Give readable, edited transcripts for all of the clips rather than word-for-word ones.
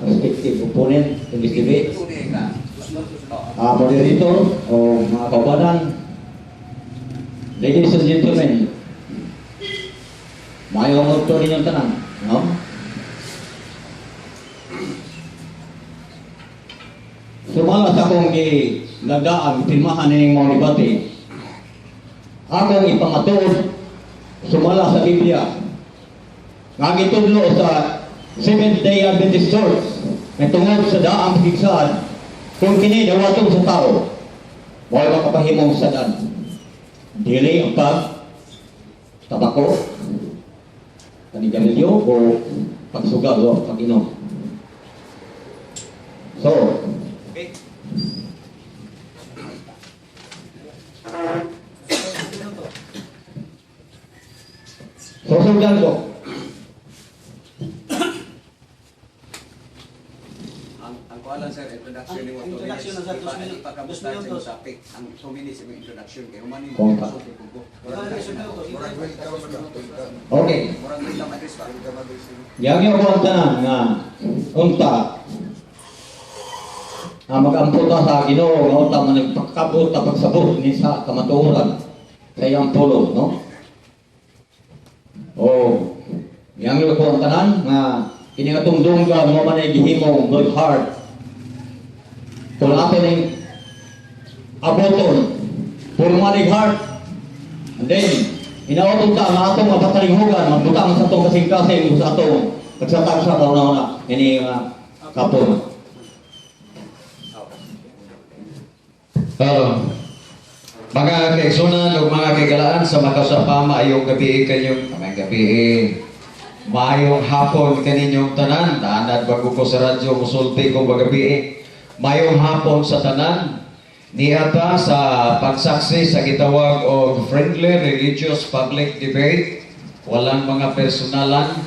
respective opponent in this debate, moderator o mga kaubanan, ladies and gentlemen, maayong udto ninyong tanan, no? Sumala sa akong gilagdaan, pirmahan nining mga debate, akong ipamatuod sumala sa Biblia nga gitudlo sa Seventh Day Adventist Church nga tungod sa daang pagkigsaad, kung kini dawaton sa tao, mao'y makapahimong sad-an, dili ang pag tabako, panigarilyo o pagsugal o pag-inom. So, susundan ko. Ang kuha lang, sir, introduction Ang ni mo introduction na, sir, 2 minutes. 2 Ipakamusta sa minutos. imong topic. Ang 2 minutes imong introduction kay human nimo Kung pa. sulti ko. Okay. Murag welcome address ba? Yang ko ang tanan nga unta nga magampo ta sa Ginoo nga unta man nagpakabot ta pagsabot ni sa kamatuoran sa iyang pulong, no? O yang ko ang tanan nga kini atong dunggan mo man ay gihimong good heart kung ato ning aboton puro manig heart, and then inaoton ta ang atong mapatalinghugan magbutang sa atong kasing-kasing sa atong tagsa-tagsa kauna-una ini nga kapon. Oo. Mga kaigsunan ug mga kaigalaan sa makasapa, maayong gabi kanyong maayong gabi, maayong hapon kaninyong tanan. Naanad bago ko sa radyo musulti ko gabi. Maayong hapon sa tanan. Niata sa pagsaksi sa gitawag og friendly religious public debate, walang mga personalan.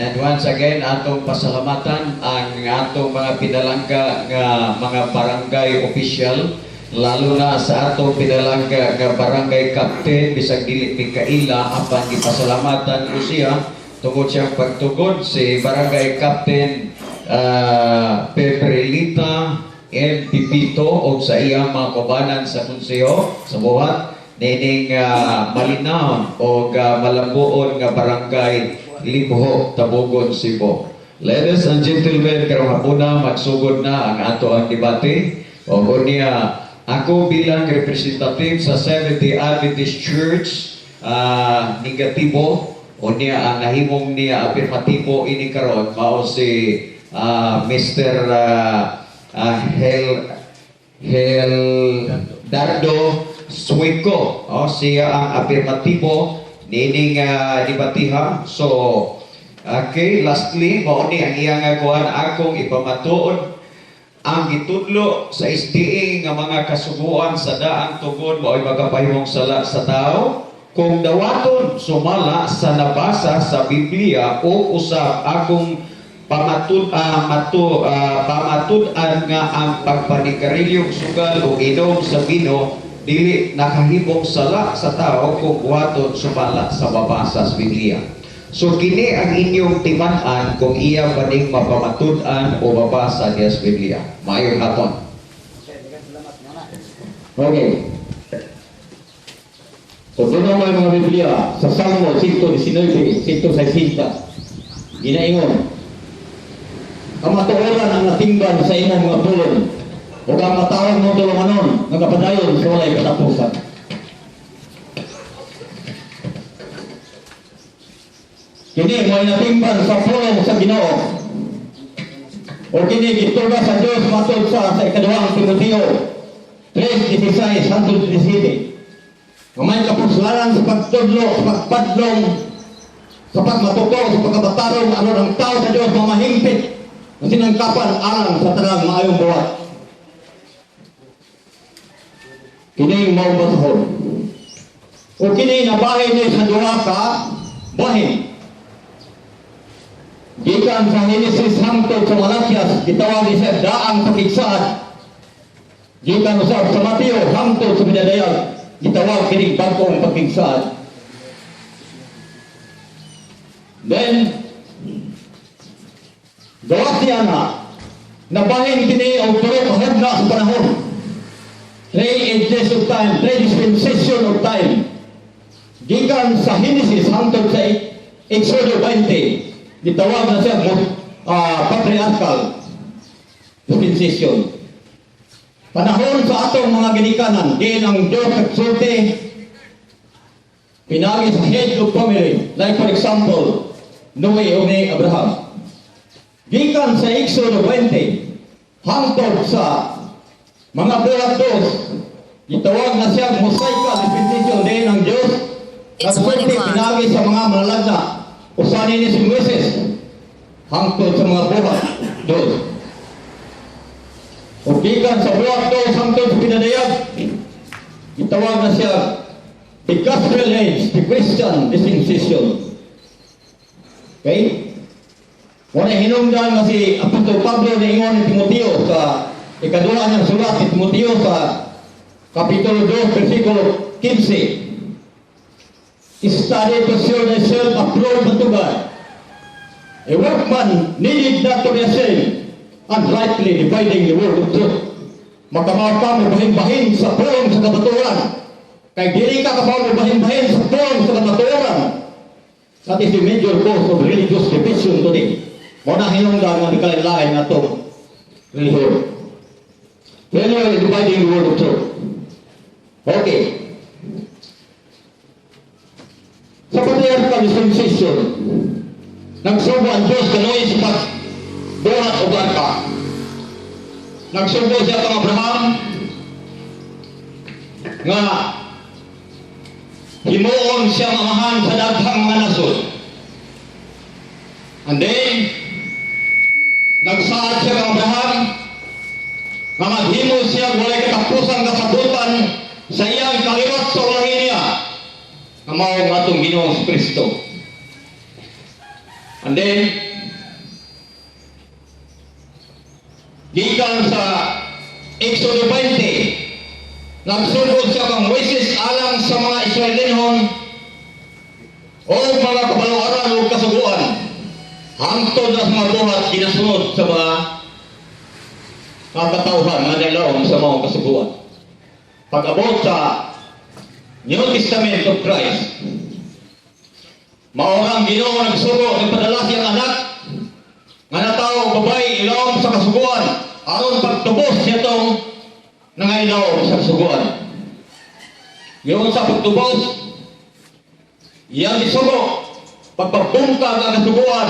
And once again, atong pasalamatan ang atong mga pinalangga nga mga barangay official, lalo na sa atong pinalangga nga barangay captain. Bisag dili mi kaila, apan gipasalamatan ko siya tungod siyang pagtugod, si barangay captain Pebrelita M. Pipito og sa iyang mga kaubanan sa konseho sa buhat nining malinahon og malambuon nga barangay Libho, Tabogon, Cebu. Ladies and gentlemen, karong hapuna magsugod na ang ato ang debate. O unya, ako bilang representative sa Seventh-day Adventist Church, negatibo, unya ang nahimong niya afirmatibo ini karon mao si Mr. Hel Hel Dardo Suico. Oh, siya ang afirmatibo nining debatiha. So, okay, lastly, mao ni ang iyang nga kuan: akong ipamatuod ang gitudlo sa SDA nga mga kasuguan sa daang tugon mao'y magapahimong sala sa tao kung dawaton sumala sa nabasa sa Biblia o usab akong pamatud-an nga ang pagpanigarilyong sugal o inom sa bino dili nakahimong sala sa tao kung buhaton sumala sa mabasa sa Biblia. So kini ang inyong timan-an kung iya ba ning mapamatud-an o mabasa niya sa Biblia. Maayong hapon. Okay. Kung doon mo ang mga Biblia, sa Salmo 119, 160, ginaingon, "Kamatuoran ang natingban sa imong mga pulong, ug ang matawag mo tulunganon, nga kapadayon sa walay katapusan." Kini mo'y natingban sa pulong sa Ginoo. O kini gituga sa Dios matod sa ikaduhang Timoteo 3:16 hangtod 17. Nga may kapuslaran sa pagtudlo, sa pagpadlong, sa pagmatuto, sa pagkabatarong aron ang tao sa Dios mamahimpit nga sinangkapan alang sa tanang maayong buhat. Kini mao basahon. O kini nabahin ni sa duha ka bahin. Gikan sa Henesis hangtod sa Malakias, gitawag ni siya daang pakigsaad. Gikan usab sa Mateo hangtod sa Pinadayag, gitawag kining bag-ong pakigsaad. Then, Gawas niya na, nabahin kini og tulo ka hugna sa panahon. Three ages of time, three dispensation of time. Gikan sa Genesis hangtod sa Exodo 20, gitawag na siya patriarchal dispensation. Panahon sa atong mga ginikanan, diin ang Diyos nagsulti, pinagi sa head of family. Like for example, Noe o ni Abraham. Gikan sa Exodo 20, hangtod sa mga Buhat 2, gitawag na siya Mosaical dispensation, diin ang Diyos It's 1 nagsulti o'clock. Pinagi sa mga manalagna. Usa ni si Moises, hangtod sa mga Buhat 2. O gikan sa Buhat 2 hangtod sa Pinadayag, gitawag na siya the Gospel Age, the Christian dispensation. Okay? Wala hinungdan nga si Apostol Pablo niingon ni Timoteo sa ikaduha niyang sulat ni Timoteo sa Kapitulo 2, versikulo 15. "Study to show thyself approved unto God, a workman needed not to be ashamed, and rightly dividing the word of truth." Makabaw ka mo bahin-bahin sa pulong sa kamatuoran. Kay dili ka kabaw mo bahin-bahin sa pulong sa kamatuoran. That is the major cause of religious division today. Mao na hinungdan nga nagkalain-lain nga itong relihiyon. Failure in dividing the word of truth. Okay. Sa patriarchal dispensation, nagsugo ang Diyos kanoy sa pagbuhat og arka. Nagsugo siya kang Abraham nga himuon siya amahan sa daghang mga nasod. And then, nagsaad siya kang Abraham nga maghimo siya walay katapusang kasabutan sa iyang kaliwat sa ulahi niya nga mao ang atong Ginoong Kristo. And then, gikan sa Exodo 20, nagsugod siya kang Moises alang sa mga Israelinhon o mga kabaluaran o kasuguan hangtod na sa mga Buhat, ginasunod sa mga katawhan nga nailaom sa mga kasuguan. Pag-abot sa New Testament of Christ, mao ang Ginoo nagsugo, nagpadala siyang anak nga natawo babae, ilawom sa kasuguan, aron pagtubos niya tong nangailawom sa kasuguan. Yung sa pagtubos, iyang isugo, pagpabungkag ang kasuguan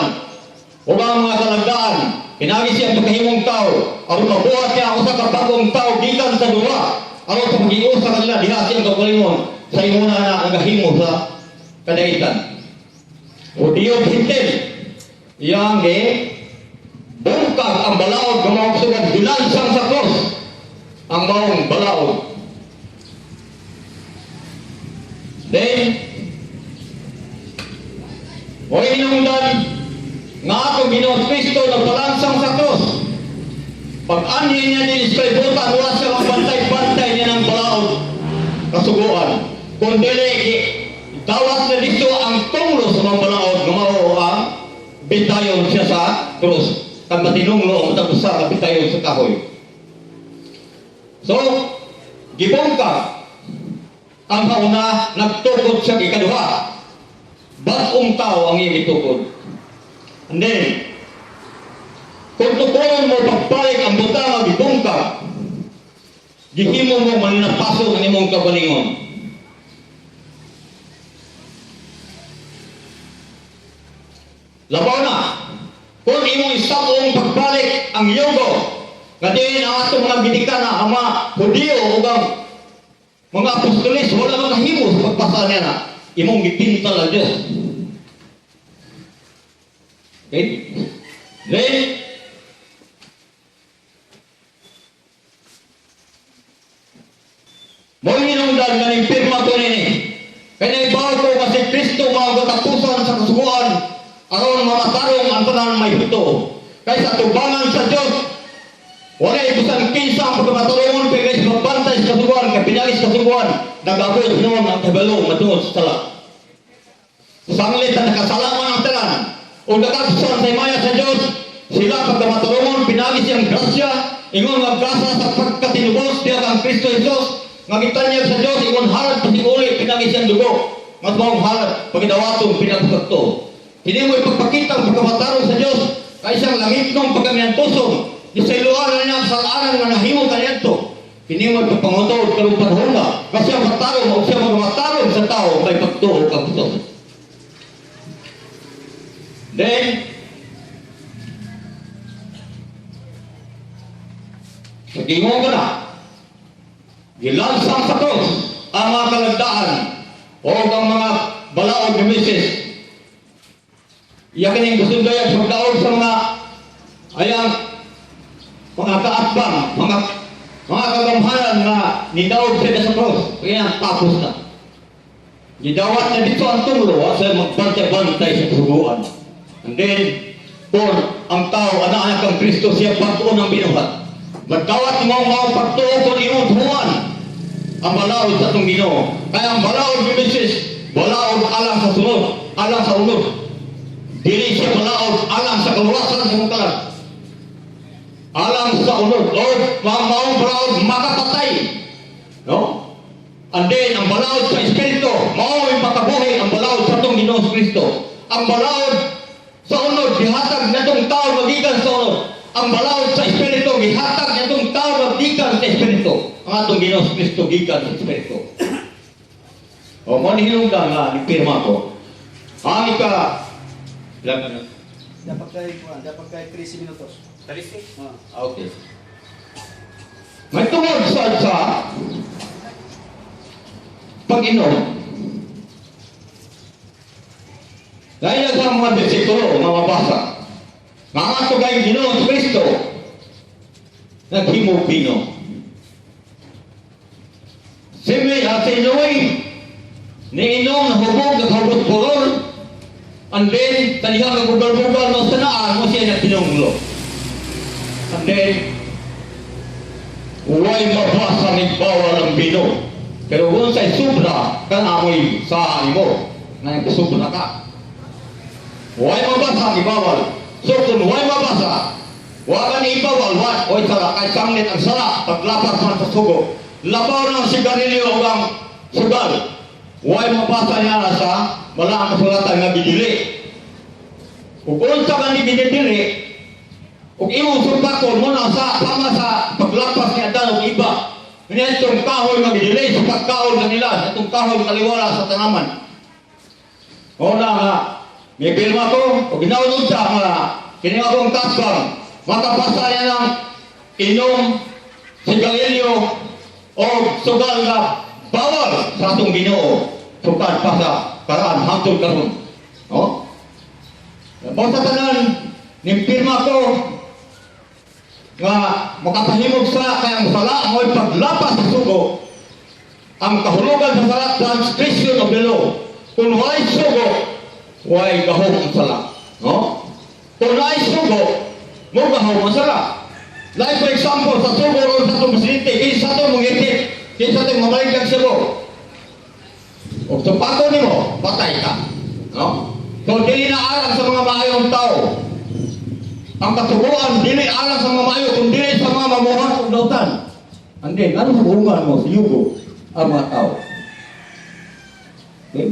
o ang mga kalagdaan, pinagi siya pagkahimong tao, aron mabuhat niya usa ka bag-ong tao gikan sa duha, aron sa pag-iusa kanila diha siyang kaugalingon sa imuna na nagahimo sa kadaitan. Hudiyo, Hentil, iyang gi bungkag ang balaod nga mao sugad gilansang sa cross ang maong balaod. Then, o hinungdan nga atong Ginoong Kristo nagpalansang sa cross. Pag anhi niya din sa kalibutan, wala siya magbantay-bantay niya ng balaod kasuguan. Kung dili, dawas na dito ang tunglo sa mga balaod nga mao ang bitayon siya sa krus. Kag matinunglo ang matag usa ka bitayon sa kahoy. So, gibungkag ang hauna, nagtukod siya ikaduha. Bag-ong tao ang iyang itukod. And then, kung tukuran mo pagbalik ang butang nga gibungkag, gihimo mo maninapaso ang imong kaugalingon. Labaw na, kung imong isakong pagbalik ang yugo, nga diin ang atong mga ginikanan, ang mga Hudiyo ug ang mga apostolis, wala makahimo sa pagpasa niya na imong gipintal ang Diyos. Okay? Then, mo hinungdan nga ning pirma ko nini. Kaya naibaw ko nga si Kristo mao ang katapusan sa kasuguan aron mamatarong ang tanan may hito. Kay sa tubangan sa Dios, wala bisan kinsa ang pagkamatarungon pero sa magbantay sa kasuguan, kay pinagi sa kasuguan nag-abot noon ang kahibalo matungod sa sala. Sanglit na nakasala man ang tanan o nakabsan sa himaya sa Dios, Sila pagkamatarungon pinagi siyang grasya, ingon nga gasa sa pagkatinubos diha kang Kristo Jesus, nga gitanyag sa Dios ingon halad pasing-uli pinagi siyang dugo. Mas maong halad pagidawaton pinagi sa pagtuo. Kini mo ipagpakita ang pagkamatarong sa Dios kay siyang langitnong pagkamiantuson. Gisayloan na niya ang kasalanan nga nahimo kaniadto. Kini mo ipagpangutuod karong panahona kasi ang matarong o siya magmatarong sa tao may pagtuo kang Kristo. Then, sa ginoo ko na, gilansang sa krus ang mga kalagdaan o ang mga balaod ni Moises. Iya kining gusundayag sa pagdaog sa mga ayang mga kaatbang, mga kagamhanan nga nidaog sila sa krus. Kaya tapos na. Gidawat na dito ang tunglo sa magbantay-bantay sa kasuguan. And then, kung ang tao, anak-anak ang Kristo, siya bag-o ng binuhat. Magdawat mo ang pagtuo kung imong tuwan ang balaod sa atong Ginoo. Kaya ang balaod ni Moises, balaod alang sa sunod, alang sa unod. Dili siya balaod alang sa kaluwasan sa mong kalag. Alang sa unod, o maong balaod makapatay. No? And then, ang balaod sa Espiritu, mao'y makabuhi ang balaod sa atong Ginoo Kristo. Ang balaod sa unod, gihatag natong tao magikan sa unod. Ang balaod sa Espiritu, gihatag natong tao magikan sa Espiritu. Ang atong Ginoo Kristo gikan sa Espiritu. O mo ni hinungdan nga nipirma ko. Ang ika ilan ka na? Dapat kay 13 minutos. 13? Ah. Okay. May tungod sa pag-inom. Dahil sa mga bersikulo nga mabasa, nga ang ato kay Ginoo Kristo naghimo bino. Si si Noy, niinom na hubog, naghubot burol, and then, talihang nagbugal-bugal mo sa naan mo siya nagtinunglo. And then, way mabasa ni bawal ang bino. Pero kung sa'y sobra, kanamoy sa mo, na sobra ka. Way mabasa ni bawal. So kung way mabasa, wa ka ni ibawal, wa, oy sala, kay sanglit ang sala, paglapas man sa sugo. Labaw ng sigarilyo o ang sugal. Way mabasa niya na sa wala ang kasulatan nga gidili. Kung unsa ka ni ginidili, ug imong sumpakon mo na sa sama sa paglapas ni Adan ug iba. Itong kahoy nga gidili sa pagkaon kanila, itong kahoy kaliwala sa tanaman. O na nga, may pirma ko, o ginaunod sa nga, kini akong tasbang, makapasa niya ng inom, sigarilyo, o sugal nga bawal sa atong Ginoo, sukad pa sa karaan, hangtod karon. No? Basta tanan, nimpirma ko, nga makapahimog sa kay ang sala mo'y paglapas sa sugo. Ang kahulugan sa sala, transgression of the law. Kung walay sugo, walay gahom ang sala. No? Kung walay sugo, mo gahom ang sala. Like for example, sa sugo ron sa itong presidente, kinsa itong mangitip, kinsa itong mamaligag sa sugo. O sa pato nimo, patay ka. No? So, dili na alang sa mga maayong tao. Ang kasuguan, dili alang sa mga maayo, kung dili sa mga mamuhat o dautan. And then, ano sa buhungan mo, sa yugo, ang mga tao? Okay?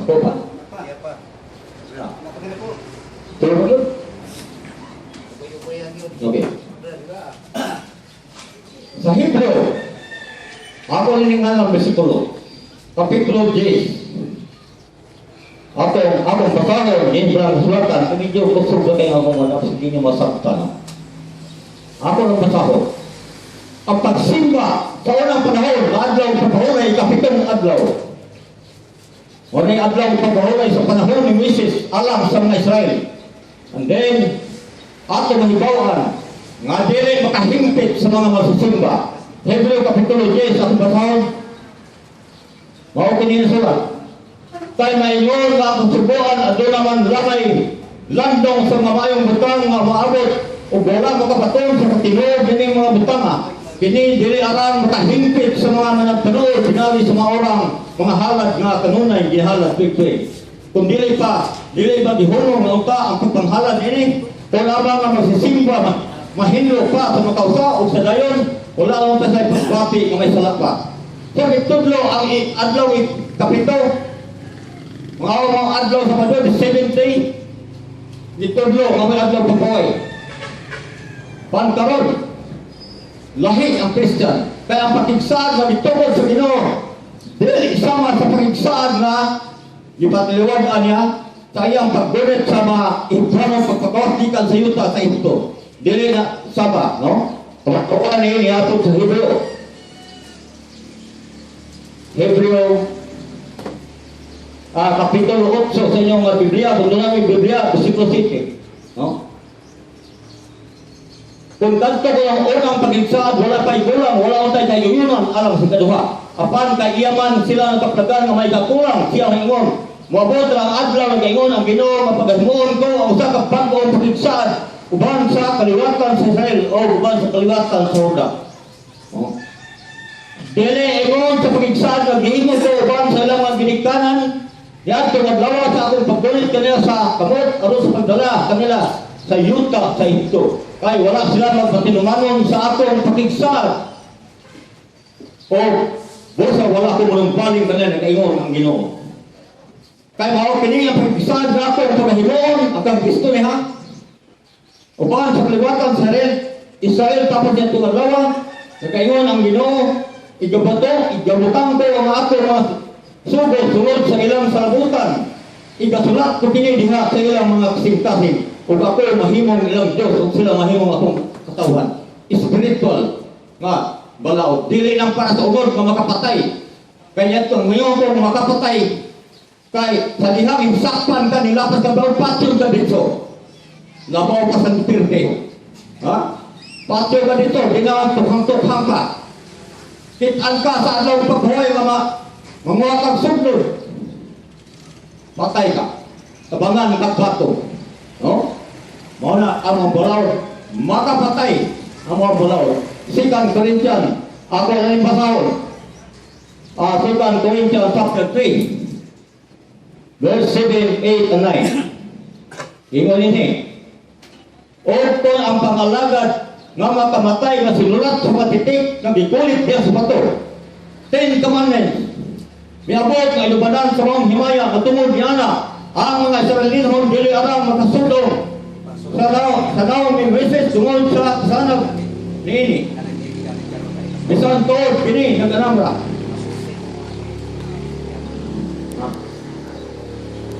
Ako pa? Iya pa. Napakita po. Tulog mo yun? Okay. Sa Hebreo, ako niningan ang bersikulo. Kapitulo 10. Akong basahon, yun ang sulatan, kung medyo kusog na kayo akong anak, hindi nyo masaktan. Ako ang basahon. Ang pagsimba sa unang panahon, adlaw sa pahulay, kapitong adlaw. Unang adlaw sa pahulay sa panahon ni Moises, alam sa mga Israel. And then, ato mahibawan, nga dili makahimpit sa mga masusimba. Hebreo Kapitulo 10, akong basahon, mao kini ang sulat. Kay maingon nga akong subuan, aduna man lamay landong sa mga maayong butang nga maabot ug wala makapatuon sa katinuod nining mga butanga. Kini dili arang makahingpit sa mga managpanuod pinaagi sa mga orang mga halad nga kanunay gihalad tuig-tuig. Kung dili pa, dili ba gihunong nga unta ang pagpanghalad ini o lamang nga magsisimba mahinlo pa sa makausa o sa dayon wala lang pa sa pagbati nga may sala pa. So gitudlo ang adlaw kapito mga adlaw sa Sabado, the seventh day, gitudlo nga may adlaw pagbuhay. Pankaron, lahi ang Christian. Kaya ang pakigsaad nga gitukod sa Ginoo, dili sama sa pakigsaad nga gipatiliwan niya sa iyang paggunit sa mga Hebreanong pagpagawas gikan sa yuta sa Ehipto. Dili na sama, no? Kamatuoran ni niadto sa Hebreo. Hebreo Kapitulo 8 sa inyong Biblia, kung doon namin Biblia, versikulo 7. No? Kung kadto ko ang unang pagigsaad, wala pa'y gulang, wala untay kayuyunan, alang sa kaduha. Apan kay iya man sila nakaplagan nga may kakulang, siya ang ingon. Moabot ra ang adlaw nga ingon ang Ginoo nga paghimuon ko ang usa ka bag-ong pagigsaad uban sa kaliwatan sa Israel o uban sa kaliwatan sa Juda. Oh. Dili ingon sa pagigsaad nga gihimo ko uban sa ilang mga ginikanan, niadto nga adlaw sa akong pagbulit kanila sa kamot aron sa pagdala kanila sa yuta sa Ehipto. Kay wala sila magpatinumanon sa akong pakigsaad. O busa wala ko manumpaling kanila, nagaingon ang Ginoo. Kay mao kini ang pakigsaad nga akong pagahimuon ang kang Kristo niya. Uban sa kaliwatan sa Israel, Israel tapos niya itong adlaw, nagaingon ang Ginoo, igabato, igabutang ko ang akong mga sugo sulod sa ilang salabutan. Igasulat ko kini diha sa ilang mga kasing-kasing. Ug ako mahimong ilang Diyos ug sila mahimong akong katawhan. Spiritual nga balaod. Dili lang para sa unod nga makapatay. Kaya itong ngayon ko makapatay kay sa dihang insakpan ka nilapas ka ba patyon ka dito. Labaw ka sa Duterte. Ha? Patyon ka dito, di na tukhang-tukhang ka. Kitaan ka sa adlaw pagbuhay mga manguha kag sugod. Patay ka. Tabangan kag bato. No? Mao na ang mga balaod. Makapatay ang mga balaod. Second Corinthians, ako na yung basahon. Second Corinthians chapter 3, verse 7, 8, and 9. Ingon ini. O kung ang pangalagad nga makamatay nga sinulat sa matitik nga gikulit diya sa bato. Ten Commandments. Miabot nga ilubadan sa mga himaya katungod niana ang mga Israelinhon dili arang makasudong sa daw ni Moises tungod sa kasanag niini. Bisan tuod kini nag-anamra.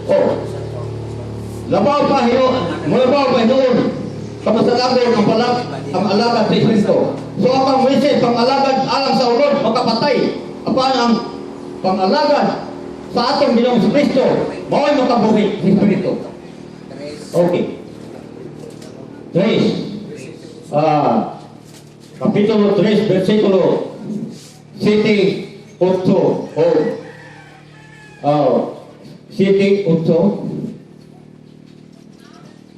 Oh. Labaw pa hiyo, mulabaw pa hinuon. Kamasalagon ang palag, ang alagad sa Espiritu. So ang Moises, pang-alagad alang sa unod, makapatay. Apan ang pang-alagad sa atong Ginoong Kristo, mao'y makabuhi sa Espiritu. Okay. Tres. Kapitulo 3, versikulo 7, 8, o 7, 8,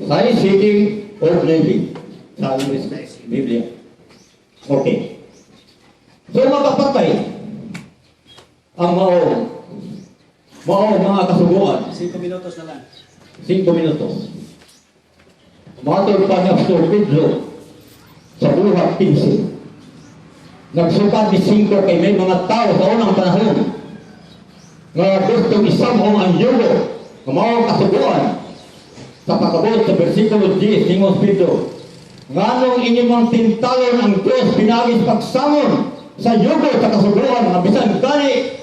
6, 7, o 9 sa English Biblia. Okay. So makapatay ang mao mga kasuguan. 5 minutos na lang. 5 minutos. Matod pa ni Apostol Pedro sa Buhat 15. Nagsukad ni 5 kay may mga tao sa unang panahon nga gustong isamhong ang yugo nga mao ang kasuguan. Sa pag-abot sa versikulo 10, ningon Pedro, nganong inyong mga tintalon ang Diyos pinaagi sa pagsangon sa yugo sa kasuguan nga bisan gani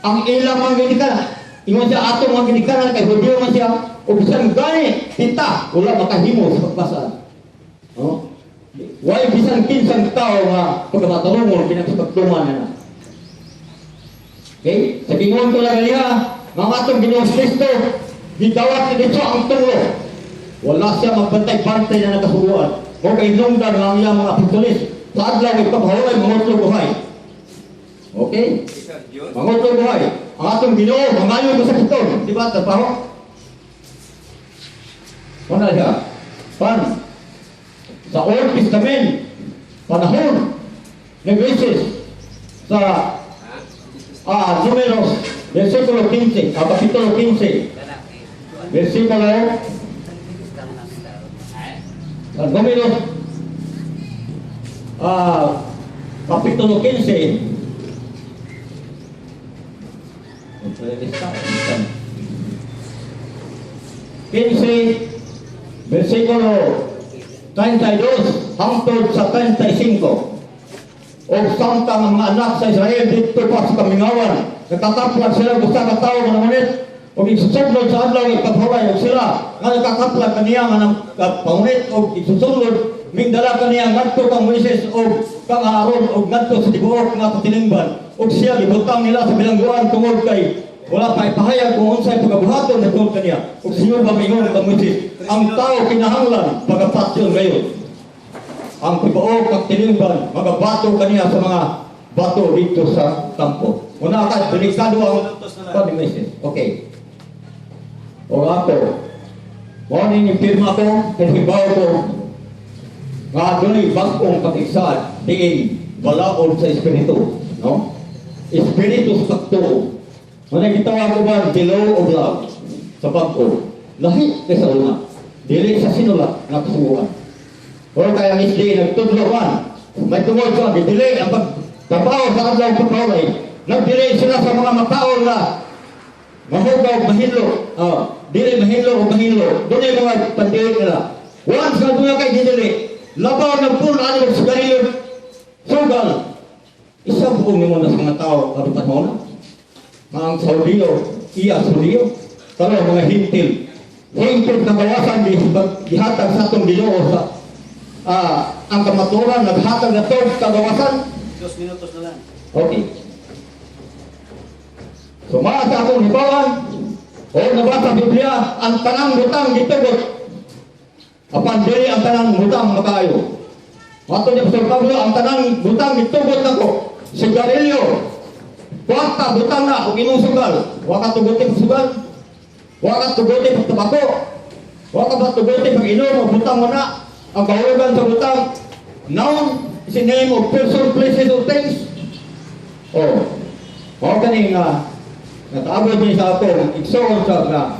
ang ilang mga ginikanan, ingon siya atong mga ginikanan kay Hudyo man siya, o bisan gani kita wala makahimo sa pagbasaan. No? Why bisan kinsang tao nga pagkamatarungon pinagpagtuman na. Okay? Sa gingon ko lang niya, nga ang atong Ginoong Kristo, gidawat ni dito ang tulo. Wala siya magbantay-bantay na nakasuguan. O kay nungdan nga ang iyang mga apostolis sa adlaw ipagpahulay mangutlo buhay. Okay? Mangutlo buhay. Ang atong Ginoo, mangayo ko sa kiton. Di ba? Trabaho? Wala siya. Pan, sa Old Testament, panahon, Ni Moises sa Números, versikulo 15, kapitulo 15, versikulo sa Números, kapitulo 15, 15, versikulo 32 hangtod sa 35. O samtang ang mga anak sa Israel didto pa sa kamingawan, nagkakaplag sila usa ka tawo nga nangunit og isusuglod sa adlaw ipaghuray, og sila nga nagkakaplag kaniya nga nang pangunit og isusuglod mingdala kaniya ngadto kang Moises og kang Aaron og ngadto sa tibuok nga katilingban, og siya gibutang nila sa bilangguan tungod kay wala pa ipahayag kung unsay pagabuhaton na tungod kaniya. Og Señor ba mingon kang Moises, ang tao kinahanglan pagapatyon gayon ang tibuok ng tilingban magabato kaniya sa mga bato dito sa kampo. Una ka, delikado ang pag Moises. Okay. O ako, mao ning pirma ko, kay hibaw ko, nga adunay bag-ong pag-igsaad, diin balaod sa Espiritu. No? Espiritu sa pagtuo. Muna gitawag uban the law of love sa bag-o. Lahi kaysa una. Dili sa sinulat nga kasuguan. O kaya ang SDA nagtudlo man. May tungod sa gidili ang pagtrabaho sa adlaw pagpaway. Nagdili sila sa mga mataon nga mahugaw mahinlo. Oh, dili mahinlo o mahinlo. Doon ay mga pandili nila. Once nga doon kay gidili, labaw ng puno ano sigarilyo, sugal. Isa buong nimo na sa mga tao karon panahon na. Mga Saudiyo, iya Saudiyo, karo mga Hentil. Hentil na gawasan gihatag sa atong Ginoo sa ang kamaturan naghatag na to kagawasan. 2 minutos na lang. Okay. So mga sa akong hibawan, o nabasa sa Biblia, ang tanang butang gitugot. Apan dili ang tanang butang makaayo. Ato ni Pastor Pablo, ang tanang butang gitugot nako. Sigarilyo, kwarta butang na ug imong sugal. Wa ka tuguti pag sugal. Wa ka tuguti pag tabako. Wa ka ba tuguti pag inom o butang mo na. Ang kahulugan sa butang, noun is a name of person, places, or things. Oh, mao kani nga nataabot ni sa atong igsoon sa nga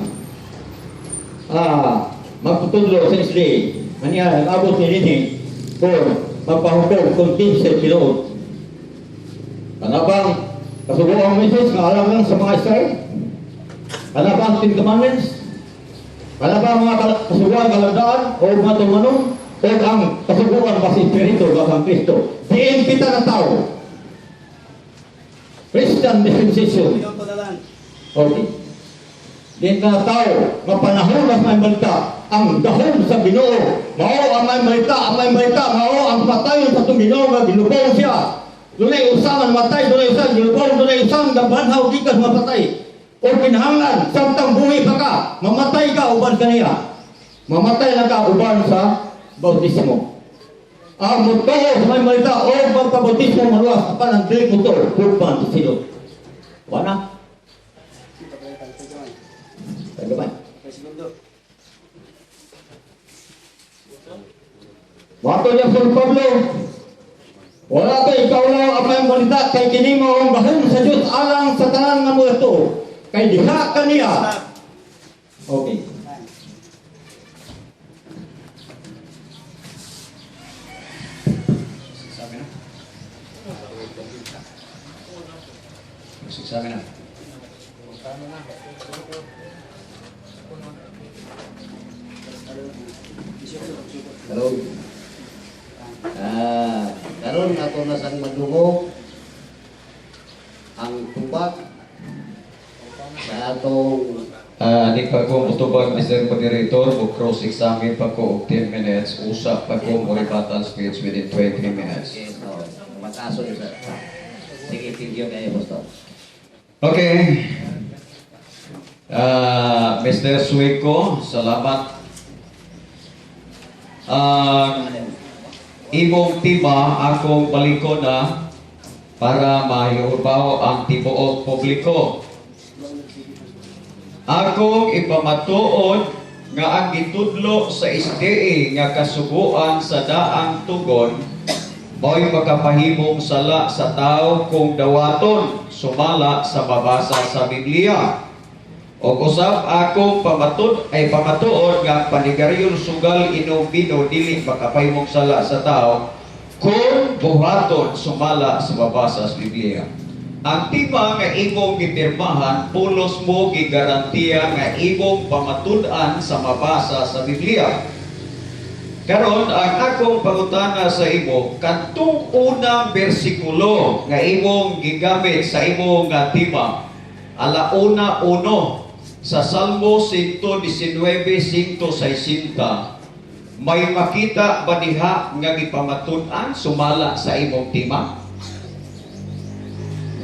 magtutudlo sa SDA. Aniya nag-abot ni dinhi kung magpahukom kung kinsa tinuod. Kanabang kasuguang Moises nga alam lang sa mga Israel? Kanabang Ten Commandments? Kanabang mga kasuguan kalandaan o mga tulumanon? O ang kasuguan ba sa Espiritu ba ang Kristo? Diin kita na tao. Christian dispensation. Minuto na lang. Okay. Diin ka na tao, nga panahon mas may balita, ang dahom sa Ginoo, mao ang may balita, ang may balita, mao ang patayon sa itong Ginoo nga gilubong siya. Dunay usa man matay, dunay usa gilubong, dunay usang gabanhaw gikan mapatay. O kinahanglan, samtang buhi pa ka, mamatay ka uban kaniya. Mamatay na ka uban sa bautismo. Ang mutuo sa may balita o magpabautismo maluwas, apan ang dili mutuo, hugman sa silot. Wala. Tagamay. Okay, segundo. Wato niya Sir Pablo, wala kay ikaw ang may balita kay kini mao ang gahom sa Dios alang sa tanan nga mga tuo. Kay diha kaniya. Stop. Okay. Time. Sabi na. Sabi na. Karon. Karon ato na sang madungog ang tubag sa atong Di pa ko mutubag, Mr. Moderator, mo cross-examine pa ko og 10 minutes, usap pa ko mo rebuttal speech within 20 minutes. Okay, so makaso ni sir. Sige, thank you kayo, Pastor. Okay. Mr. Sueco, salamat. Ang imong tema akong balikon na para mahiubaw ang tibuok publiko. Akong ipamatuod nga ang gitudlo sa SDA nga kasuguan sa daang tugon Mao'y makapahimong sala sa tao kung dawaton sumala sa mabasa sa Biblia. O usab akong pamatud ay pamatuod nga ang panigarilyo, sugal, inom, bino dili makapahimong sala sa tao kung buhaton sumala sa mabasa sa Biblia. Ang tema nga imong gipirmahan, pulos mo gigarantiya nga imong pamatud-an sa mabasa sa Biblia. Karon, ang akong pangutana sa imo, kadtong unang bersikulo nga imong gigamit sa imong nga tema, 1:01 sa Salmo 119, 160, may makita ba diha nga gipamatud-an sumala sa imong tema?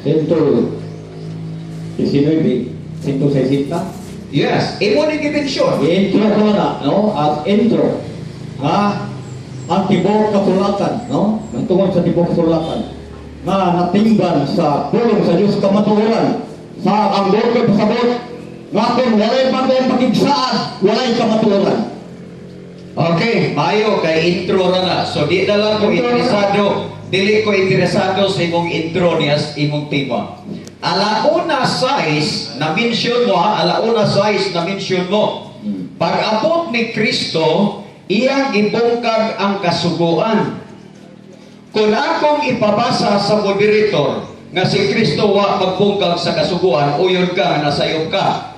119, 160. Yes, imo ning gimensyon. Intro ko na, no? As intro. Nga, ang tibuok kasulatan, no? Nagtungod sa tibuok kasulatan nga natingban sa pulong sa Diyos kamatuoran sa ang buot pasabot nga kung walay pagong pakigsaad, walay kamatuoran. Okay, mayo kay intro ra na. So di na lang ko interesado, dili ko interesado sa imong intro niya sa imong tema. 1:06 na mention mo ha, 1:06 na mention mo. Pag-abot ni Kristo, iyang gibungkag ang kasuguan. Kung akong ipabasa sa moderator nga si Kristo wa magbungkag sa kasuguan, uyon ka nga nasayop ka.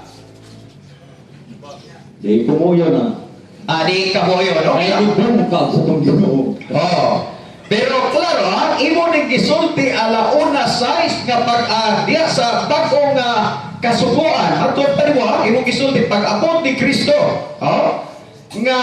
Di kumuyo na. Adi ka mo yun. Okay Ay lang. ibungkag sa itong Ginoo. Oo. Pero klaro ha, imo ning gisulti 1:06 nga pag diya sa bag-ong kasuguan. Atol pa nimo ha, imo gisulti pag-abot ni Kristo. Oh, nga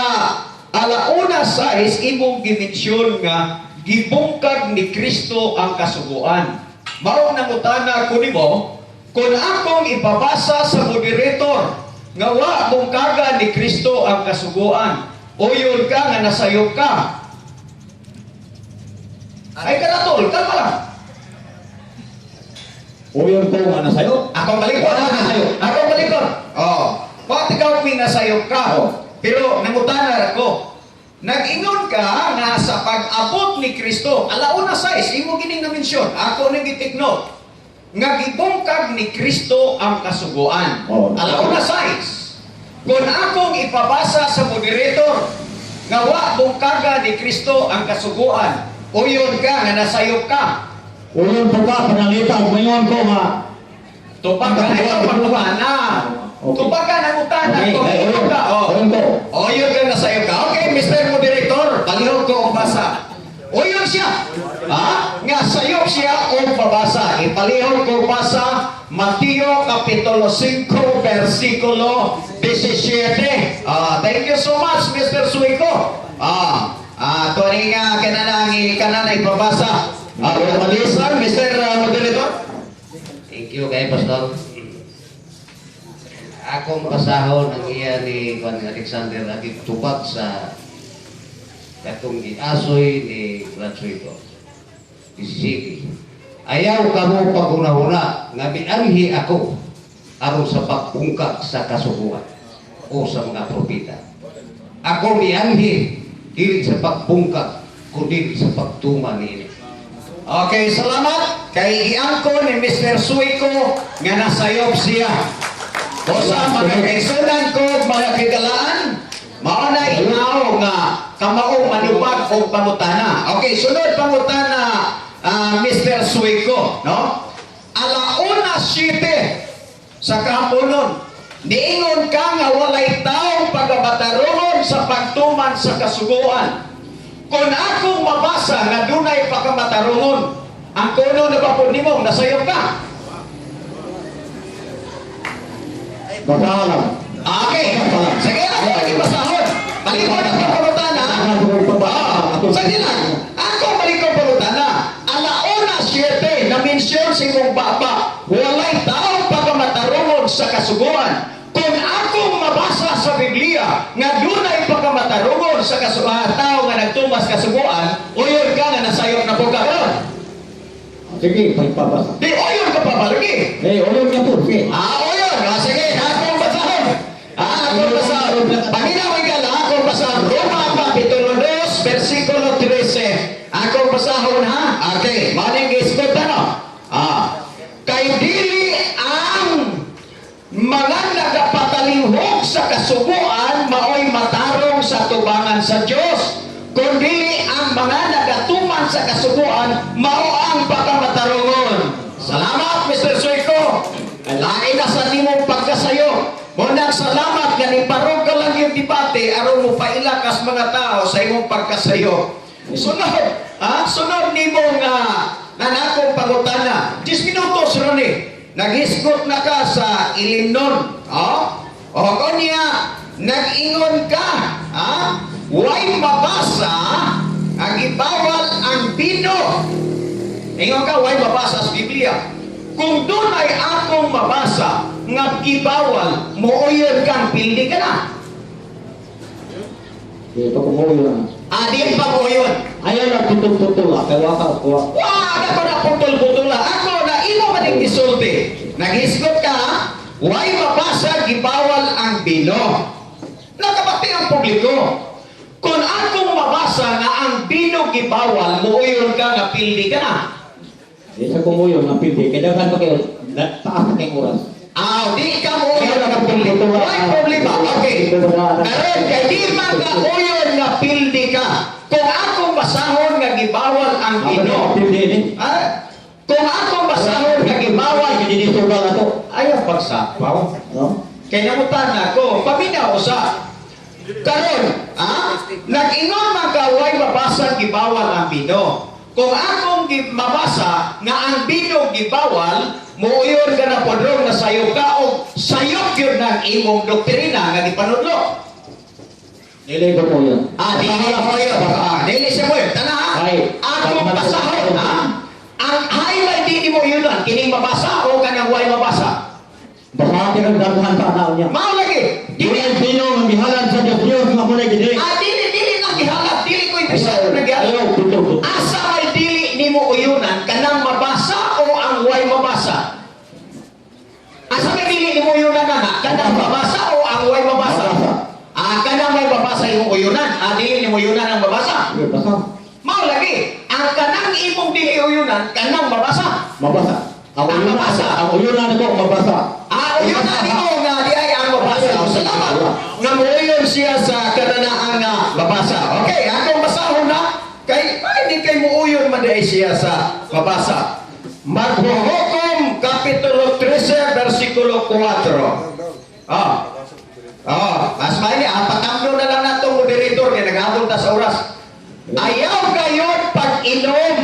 1:06 imong gimensyon nga gibungkag ni Kristo ang kasuguan. Mao nangutana ko nimo, kung akong ipabasa sa moderator nga wa bungkaga ni Kristo ang kasuguan, uyon ka nga nasayop ka. Ay karatol, kalma lang. Uyon ko nga nasayop. Akong balikon. Wala nasayop. Akong balikon. Oh. Wa ikaw pinasayop ka. Oh. Pero nangutana ra ko. Nag-ingon ka nga sa pag-abot ni Kristo, 1:06, imo gining na-mention, ako ning gitikno, nga gibungkag ni Kristo ang kasuguan. Oh. 1:06. Kung akong ipabasa sa moderator, nga wa bungkaga ni Kristo ang kasuguan, uyon ka nga nasayop ka. Uyon ko ka, panalita, mayon ko nga. Tupag ka na ito, pangutana. Okay. Tupag ka nangutana. Okay, Kung ay, ikaw uyon. ka, oh. Uyon ko. Oh, yun ka nasayop ka. Okay, Mr. Moderator, palihog ko ang basa. O yun siya. Ha? Nga sayop siya o pabasa. Ipalihog ko basa Mateo Kapitulo 5, versikulo 17. Thank you so much, Mr. Suico. Tuwing nga kanana kanana ipabasa. Malisan, Mr. Moderator. Thank you kay Pastor. Akong basahon ang iya ni Juan Alexander agi tubag sa katong giasoy ni Francisco. Sige. Ayaw kamo paghunahuna nga mianhi ako aron sa pagbungkag sa kasuguan o sa mga propeta. Ako mianhi dili sa pagbungkag kundi sa pagtuman niini. Okay, salamat kay iangko ni Mr. Suico nga nasayop siya. Bosa mga kaisunan ko, mga kigalaan, mao na inaw nga kamao manubag og pangutana. Okay, sunod pangutana, Mr. Suico, no? 1:07 sa kahaponon, niingon ka nga walay taong pagabatarongon sa pagtuman sa kasuguan. Kung akong mabasa nga dunay pagkamatarungon, ang kuno na ba po nimo, nasayop ka. Basahan lang. Okay. Sige lang, lagi basahon. Balikon ang pangutana. Sige lang. Ako balikon pangutana. 1:07 na mensyon sa imong baba, walay taong pagkamatarungon sa kasuguan. Kung akong mabasa sa Biblia nga dunay pagkamatarungon sa tao nga nagtumas kasuguan, uyon ka nga nasayop na po ka karon. Sige, pagpabasa. Di uyon ka pa balagi. Eh, uyon ka po. Sige. Uyon. Sige, akong basahon. Akong basahon. Panginoon ka na, akong basahon. Roma Kapitulo 2, versikulo 13. Akong basahon ha. Okay, maning gisgot ano? Kay dili ang mga nagapatalihok sa kasuguan maoy matarong sa tubangan sa Dios, kundi ang mga nagatuman sa kasuguan mao ang pagkamatarongon. Salamat, Mr. Suico. Lain na sa nimong pagkasayo. Munang salamat nga niparog ka lang yung debate aron mo pailakas mga tao sa imong pagkasayo. Sunod, ha? Sunod nimo nga nanakong pangutana. 10 minutos ron eh. Naghisgot na ka sa ilimnon. Oh? O kunya, nag-ingon ka, ha? Way mabasa ang ibawal ang bino. Ingon ka, way mabasa sa Biblia. Kung dunay akong mabasa nga gibawal, mooyon kang pildi ka na. Di pa kumuyo na. Ah, di pa mooyon. Ayaw na putol-putol ah. Kaya waka kuha. Wa ako na putol-putula. Ako na imo man gisulti. Naghisgot ka, ha? Way mabasa gibawal ang bino. Nakabati ang publiko. Kung akong mabasa nga ang bino gibawal, mooyon ka nga pildi ka na. Di sa kumuyo nga pildi. Kaya daghan pa kayo taas na kayong oras. Ah, di ka mooyon nga pildi. Way problema. Okay. Karon kay di man ka uyon nga pildi ka. Kung akong basahon nga gibawal ang Ako bino. na pildi ni. Ah, kung akong basahon nga gibawal, Hindi ni sugal na to. ayaw pagsapaw. No? Kay namutan ako, paminaw usa. Karon, ha? Nag-ingon man ka way mabasa gibawal ang bino. Kung akong mabasa nga ang bino gibawal, muuyon ka na podrong na sayo ka o sayop yun ng imong doktrina nga gipanudlo. Dili ko mo. Ah, dili mo yun. Ah, dili siya mo yun. Tana ha? Ay, Akong basahon, ha? Ang highway dili mo yun kining mabasa o kanang way mabasa. Baka ang daghan pa na niya. Mao lagi. Dili Dili ang bino nga gihalan sa Dios Dios nga muna gidili. Ah, dili dili lang gihalap, dili ko interesado na gihalap. Ayaw putol-putol. Asa may dili nimo uyunan kanang mabasa o ang way mabasa? Asa may dili nimo uyunan na kanang mabasa o ang way mabasa? Mabasa. Ah, kanang may mabasa imong uyunan, ah, dili nimo uyunan ang mabasa. Sige, basa. Mao lagi, ang kanang imong dili uyunan kanang mabasa. Mabasa. Ang Ang uyunan, mabasa. ang uyunan ko mabasa. Ah, uyunan nimo nga di ay ang mabasa. O, salamat nga muuyon siya sa kananaang nga mabasa. Okay, akong basahon na kay ay di kay muuyon man di ay siya sa mabasa. Maghuhukom Kapitulo 13 versikulo 4. Ah. Ah, mas may ni patamlo na lang natong moderator kay naghabol ta sa oras. Ayaw gayon pag-inom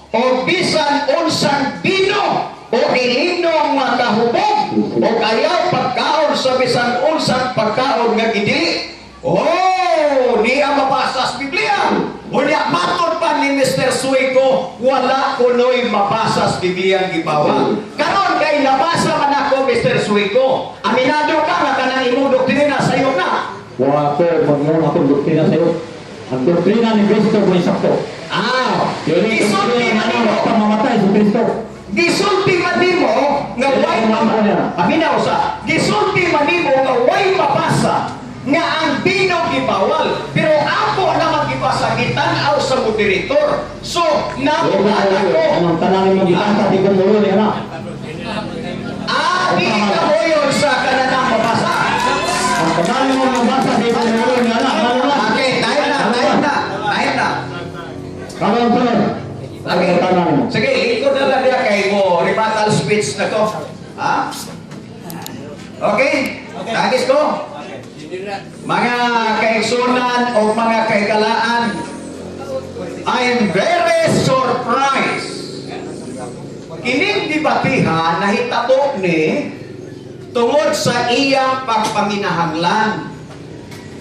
o bisan unsang bino o ilinong makahubog o ayaw pagkaon sa bisan unsang pagkaon nga gidili. Oh, di ang mabasa sa Biblia. Unya matod pa ni Mr. Suico, wala kunoy mabasa sa Biblia ang gibawal. Karon kay nabasa man ako Mr. Suico. Aminado ka nga kanang imong doktrina sayo na. Wa ko mag-ingon akong doktrina sa'yo. Ang doktrina ni Kristo mo sakto. Ah, Dili gisulti doktrina man na nimo. basta mamatay si Kristo. Gisulti man nimo nga way Paminaw sa gisulti man nimo nga way mabasa nga ang bino gibawal pero ako naman gibasa gitan-aw sa moderator. So, Dili ko namutan ako. Anong tanan mo gibasa di ko mulo ni ana. Ah, di ka moyon sa kananang mabasa. Ang tanan mo mabasa di ko mulo ni ana. Ano na? Okay, tayo na, tayo na, tayo na. Karon sir. Okay. Ang tanan mo. Sige, lingkod na lang niya kay mo rebuttal speech na to. Ha? Okay? Tagis ko. Mga kaigsunan o mga kaikalaan, I am very surprised. Kining debatihan nahitabo ni tungod sa iyang pagpaminahanglan.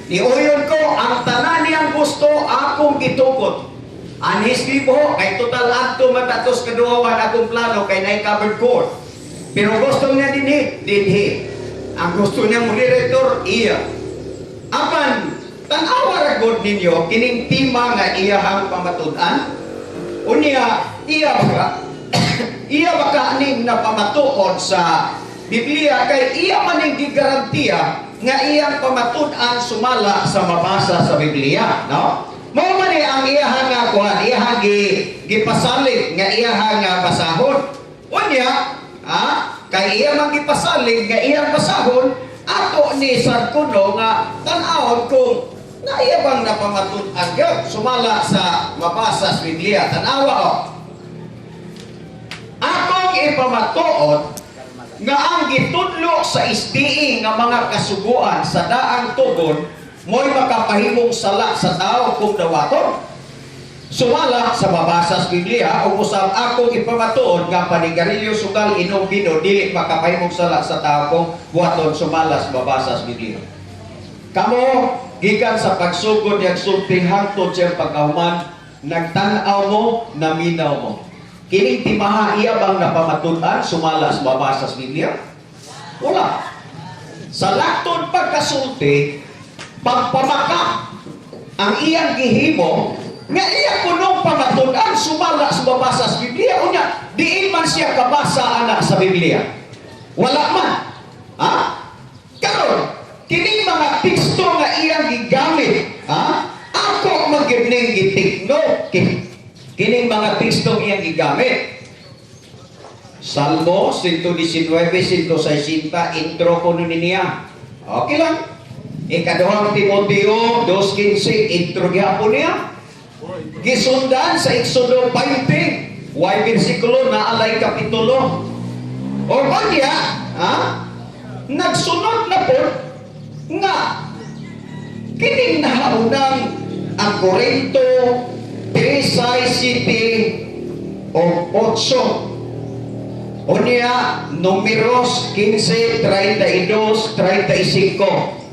Niuyon ko, ang tanan niyang gusto akong gitukod. Anis gibuho, kay total adto matatos kaduhawan akong plano kay naay covered court. Pero gusto niya dinhi, dinhi. Ang gusto niya moderator, iya. Apan, tan-awa ra gud ninyo kining tema nga iyahang pamatud-an. Unya, iya ba iya ba ka ning napamatuod sa Biblia kay iya man ning gigarantiya nga iyang pamatud-an sumala sa mabasa sa Biblia, no? Mao man ni ang ang iyahang nga kuan, iyahang gipasalig nga iyahang nga basahon. Unya, kay iya man gipasalig nga iyang basahon, ato ni sad kuno nga tan-awon kung naaya bang napamatud-an gyud sumala sa mabasa sa Biblia. Tan-awa oh. Akong ipamatuod nga ang gitudlo sa SDA nga mga kasuguan sa daang tugon mo'y makapahimong sala sa tao kung dawaton. Sumala sa mabasa sa Biblia o usab akong ipamatuod nga panigarilyo, sukal, inom, bino dili makapahimong sala sa tao kung buhaton sumala sa mabasa sa Biblia. Kamo gikan sa pagsugod niyang sulti hangtod siyang pagkahuman, nagtan-aw mo, naminaw mo. Kining timaha iya bang napamatud-an sumala sa mabasa sa Biblia? Wala. Sa laktod pagkasulti, pagpamaka ang iyang gihimo nga iya kunong pamatud-an sumala sa mabasa sa Biblia. Unya, diin man siya kabasa ana sa Biblia? Wala man. Ha? Karon, kining mga teksto nga iyang gigamit, ha? Ako man gyud ning gitikno kining mga teksto iyang gigamit. Salmo 119, 160, intro ko nun niya. Okay lang. Ikaduhang Timoteo 2.15, intro gyapon niya. Gisundan sa Exodo 20, way bersikulo na alay kapitulo. O kanya, ha? Nagsunod na po nga kining nahaunang ang Korinto 3, 7 o 8. Unya, Numeros 15, 32, 35.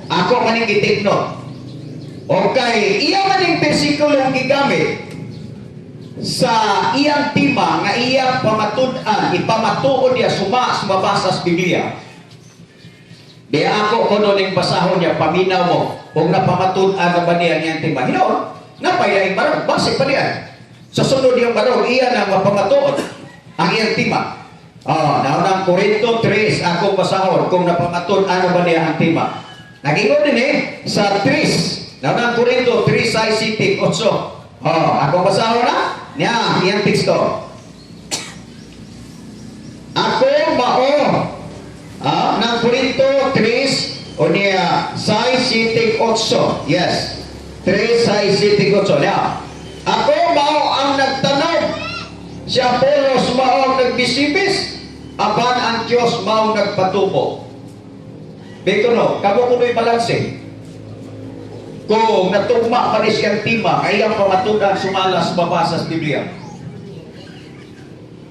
Ako maning gitikno. Okay, iya maning bersikulo gigamit sa iyang tema nga iyang pamatud-an, ipamatuod niya suma sa mabasa sa Biblia. Di ako kuno ning basahon niya, paminaw mo kung napamatud-an na ba niya niyang tema. Hinoon, napaylaing barog, base pa niya. Sa sunod niyang barog, iya na mapamatuod ang iyang tema. Oh, naunang Korinto 3, akong basahon kung napamatud-an na ba niya ang tema. Nagingon din eh, sa 3, naunang Korinto 3, 6, 7, 8. Oh, akong basahon na, niya, iyang teksto. Ako mao ng Korinto 3 o niya 6, 7, 8. Yes. 3, 6, 7, 8. Niya. Ako mao ang nagtanom. Si Apolos mao ang nagbisibis. Apan ang Diyos mao ang nagpatubo. Bito no, kamo kuno'y balanse. Kung natugma pa ni siyang tema, kaya ang pamatudan sumala sa mabasa sa Biblia.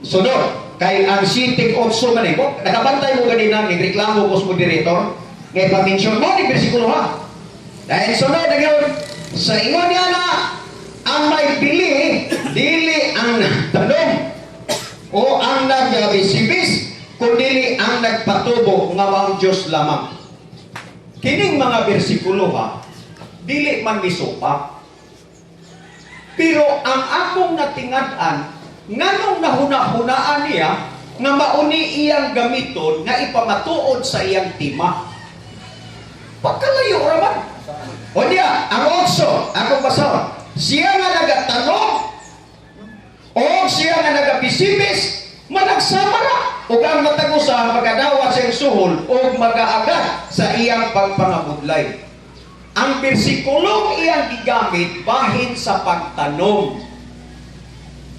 Sunod, kay ang 7-8 man eh. Kung nakabantay mo ganina, nagreklamo ko sa moderator, ngay pa-mention mo ni bersikulo ha. Dahil sunod na yun, sa ingon niya na, ang may bili, dili ang nagtanom o ang nagbisibis, kundi ang nagpatubo nga maong Diyos lamang. Kining mga bersikulo ha, dili man misupa. Pero ang akong natingad-an, nganong nahuna-hunaan niya nga mauni iyang gamiton nga ipamatuod sa iyang tema. Pagkalayo raman. O niya, ang otso, akong basahon. Siya nga nagatanong o siya nga nagabisibis, managsama ra. Ug ang matag usa magadawat sa iyang suhol o magaagat sa iyang pagpangabudlay. Ang bersikulong iyang gigamit bahin sa pagtanom.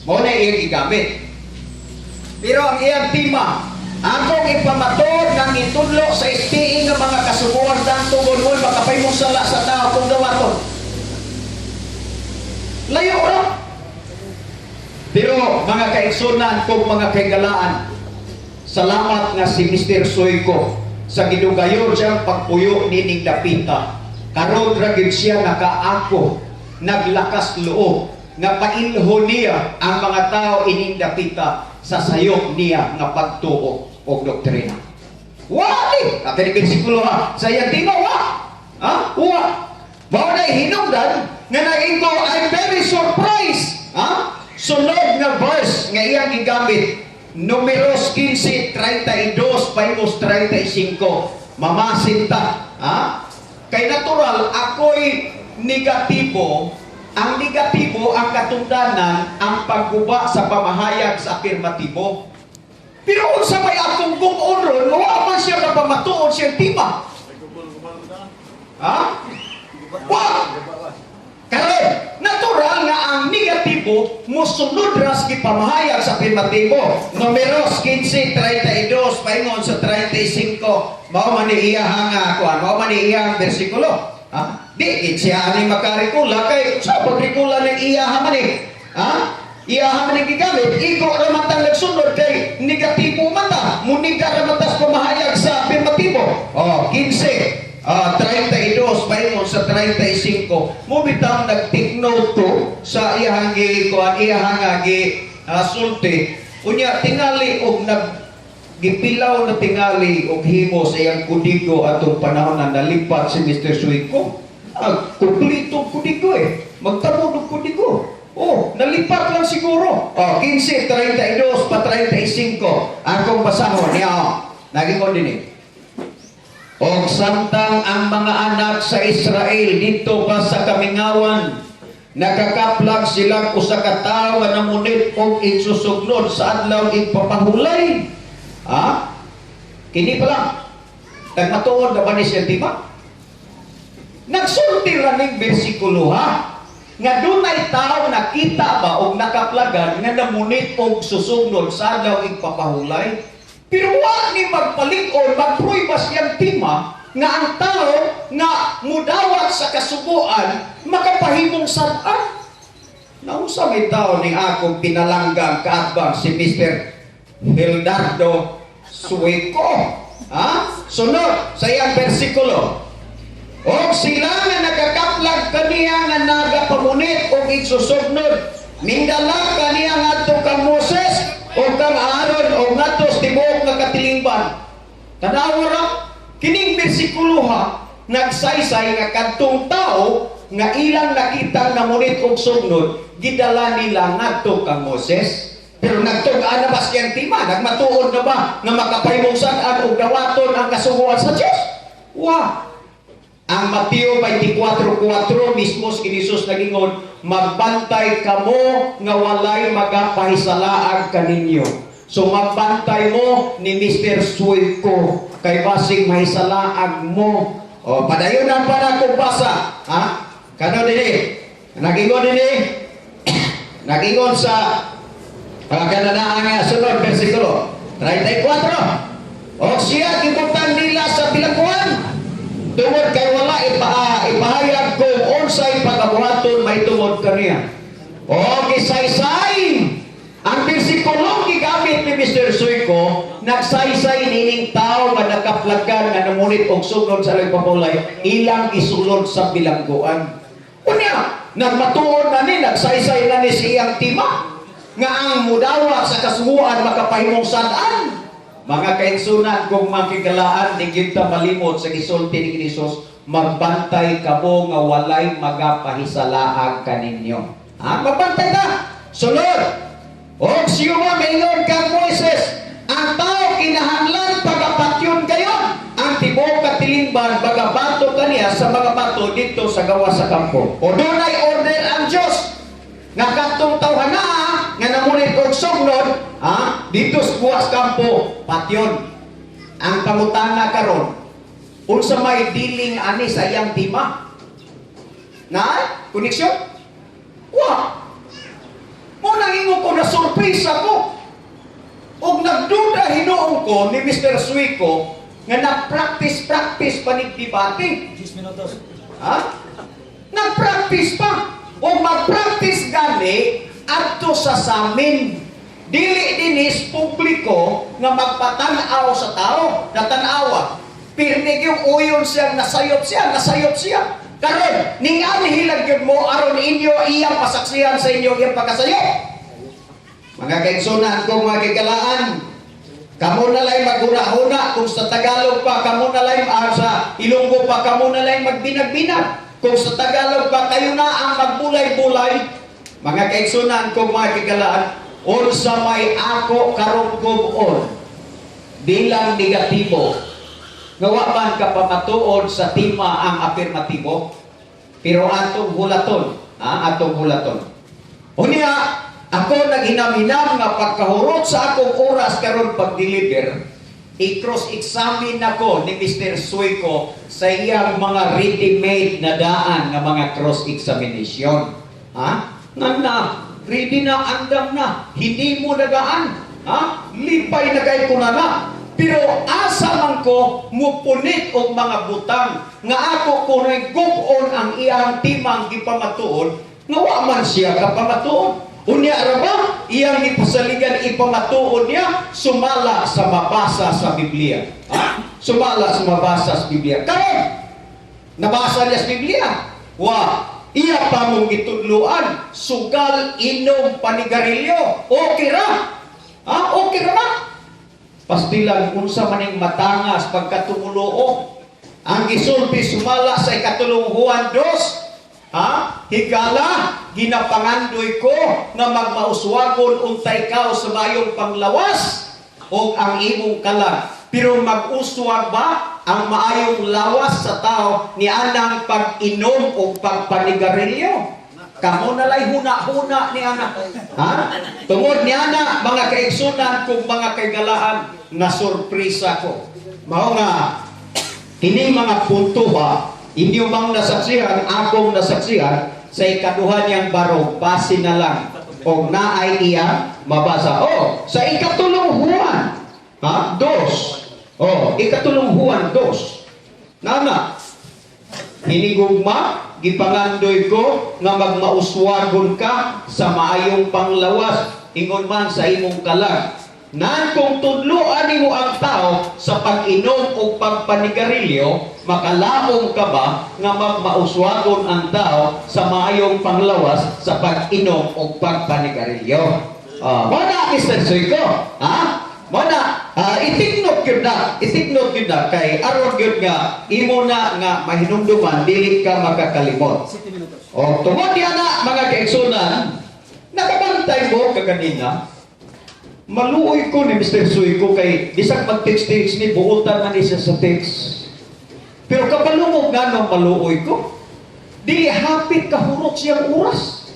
Mao na iyang gigamit. Pero ang iyang tema, akong ipamatod ng itudlo sa SDA nga mga kasubuan dan tungod mo makapahimong sala sa tao kung dawaton. Layo ra. Pero mga kaigsunan kong mga kaigalaan, salamat nga si Mr. Soyko sa gidugayon siyang pagpuyo nining dapita. Karon ra gyud siya nakaako, naglakas loob nga pailho niya ang mga tao ining dapita sa sayop niya nga pagtuo og doktrina. Wa ni, kini bersikulo ha, sa iyang tema wa. Ha? Wa. Mao na hinungdan nga naingko, I'm very surprised. Ha? Sunod nga verse nga iyang gigamit, Numeros 15:32 pahimos 35. Mamasinta. Ha? Kay natural, ako'y negatibo Ang negatibo, ang katundanan, ang pagguba sa pamahayag sa afirmatibo. Pero unsa may atong gub-on ron, wa man siya kapamatuod siyang tema. Ha? Wa! Karon, natural nga ang negatibo mosunod ra sa gipamahayag sa afirmatibo. Numeros 15:32 paingon sa 35. Mao man ni iya nga kuan, mao man ni iyang bersikulo. Ha? Di gid siya ani makarikula kay sa pagrikula ng iya man eh. Ha? Iya man ang gigamit, igo ra man tang nagsunod kay negatibo man ta. Muniga ra man tas pamahayag sa afirmatibo. Oh, 15 32 paingon sa 35, mo bitang nag-take note to sa iyahang gi kuan, iyahang nga gi sulti. Unya tingali og nag gipilaw na tingali og himo sa iyang kodigo atong panahon na nalipat si Mr. Suico. Ah, kumpleto kodigo eh, magtamo og kodigo. Oh, nalipat lang siguro. Oh, 15, 32 pa 35. Akong basahon niya. Oh. Nagingon din eh. Og samtang ang mga anak sa Israel dito pa sa kamingawan, nakakaplag sila usa ka tawo nga namunit og igsusugnod sa adlaw igpapahulay. Ha? Kini pa lang. Nagmatuod na ba ni siya, di ba? Nagsulti ra ning bersikulo ha. Nga dunay tao nakita ba og nakaplagan nga namunit og susugnod sa adlaw igpapahulay. Pero wa ni magpalig-on, magpruiba siyang tema nga ang tao nga mudawat sa kasuguan makapahimong sad-an. Naunsa may tao ni akong pinalanggang kaatbang si Mr. Hildardo Sueco. Ha? Sunod sa iyang bersikulo. Og sila nga nagakaplag kaniya nga nagapamunit og igsusugnod, mindala kaniya ngadto kang Moses o kang Aaron o ngadto sa tibuok nga katilingban. Tanawa ra kining bersikulo ha, nagsaysay nga kadtong tao nga ilang nakita namunit og sugnod, gidala nila ngadto kang Moses. Pero nagtug-an na ba siyang tema? Nagmatuod na ba nga makapahimong sad-an og dawaton ang kasuguan sa Dios? Wa. Ang Mateo 24:4 mismo si Jesus nagingon, "Magbantay kamo nga walay magapahisalaag kaninyo." So magbantay mo ni Mr. Suico kay basig mahisalaag mo. O padayon na pa na kung basa, ha? Kano dinhi? Nagingon dinhi? Nagingon sa kananaan nga sunod bersikulo 34. O siya gibutang nila sa bilangguan tungod kay wala ipahayag kung unsay pagabuhaton mahitungod kaniya. O gisaysay ang bersikulong gigamit ni Mr. Suico, nagsaysay nining tao nga nakaplagan nga namunit og sugnod sa nagpapulay, ilang isulod sa bilangguan. Unya, nagmatuod na ni, nagsaysay na ni sa iyang tema nga ang mudawa sa kasuguan makapahimong sad-an. Mga kaigsunan, kung makigalaan, di kita malimot sa gisulti ni Jesus, "Magbantay kamo nga walay magapahisalaag kaninyo." Ha? Magbantay ka! Sunod! Og siyo nga maingon kang Moises, ang tao kinahanglan pagapatyon kayo. Ang tibuok katilingban bagabato kaniya sa mga bato dito sa gawas sa kampo. O dunay order ang Diyos nga katong tawhana nga namunit og sugnod, ha, dito sa gawas kampo patyon. Ang pangutana karon, unsa may dealing ani sa iyang tema na koneksyon? Wa mo nang ingon ko na surpresa ko og nagduda hinuon ko ni Mr. Suico nga nag-practice practice pa ni debate. 10 minutos. Ha? Nag-practice pa. O mag-practice gani adto sa samin. Dili dinis publiko nga magpatanaw sa tao, natanawa. Pirmi yung uyon siya, nasayop siya, nasayop siya. Karon, ning hilag gyud mo aron inyo iyang pasaksihan sa inyo iyang pagkasayop. Mga kaigsunan kong mga kagalaan, kamo na lang maghuna-huna kung sa Tagalog pa, kamo na lang sa Ilonggo pa, kamo na lang magbinag-binag. Kung sa Tagalog pa, kayo na ang magbulay-bulay. Mga kaigsunan kong mga kagalaan, unsa may ako karong gub-on bilang negatibo, nga wa man kapamatuod sa tema ang afirmatibo, pero atong hulaton. Ha, atong hulaton. Unya, ako naghinam-hinam nga pagkahurot sa akong oras karon pag-deliver, i-cross-examine ako ni Mr. Suico sa iyang mga ready-made na daan nga mga cross-examination. Ha? Nga na, ready na, andam na, hindi mo nagaan. Ha? Lipay na kay ko na na. Pero asa man ko mupunit og mga butang nga ako kuno'y gub-on ang iyang timang gipamatuod nga wa man siya kapamatuod. Unya ra ba iyang gipasaligan ipamatuod niya sumala sa mabasa sa Biblia. Ha? Sumala sa mabasa sa Biblia. Karon nabasa niya sa Biblia. Wa, iya pa mong gitudluan, sugal, inom, panigarilyo. Okay ra. Ha? Okay ra ba? Pastilan unsa maning matangas pagkatumuluo. Ang gisulti sumala sa 2 Juan 2, ha? Higala, ginapangandoy ko nga magmauswagon unta ikaw sa mayong panglawas o ang imong kalag. Pero mag-uswag ba ang maayong lawas sa tao ni anang pag-inom o pagpanigarilyo? Kamo na lay huna-huna ni ana. Ha? Tungod ni ana, mga kaigsunan kung mga kaigalaan, na sorpresa ko. Mao nga, kini mga punto ba, inyo bang nasaksihan, akong nasaksihan, sa ikaduha niyang barog, base na lang, o naay iya, mabasa. Oh, sa 3 Juan, ha? 2. Oh, 3 Juan 2. Nana, hinigugma, gipangandoy ko nga magmauswagon ka sa maayong panglawas, ingon man sa imong kalag. Nan kung tudloan nimo ang tao sa pag-inom o pagpanigarilyo, makalaom ka ba nga magmauswagon ang tao sa maayong panglawas sa pag-inom o pagpanigarilyo? Wala, Mr. Suico. Ha? Wala. Itiknot gyud na. Itiknot gyud na kay aron gyud nga imo na nga mahinumduman dili ka makakalimot. 7 minutos. O tungod niya na mga kaigsunan, nakabantay mo kaganina. Maluoy ko ni Mr. Suico kay bisag mag-text-text ni buotan man ni siya sa text. Pero kabalungog nga nung maluoy ko, dili hapit kahurot siyang oras.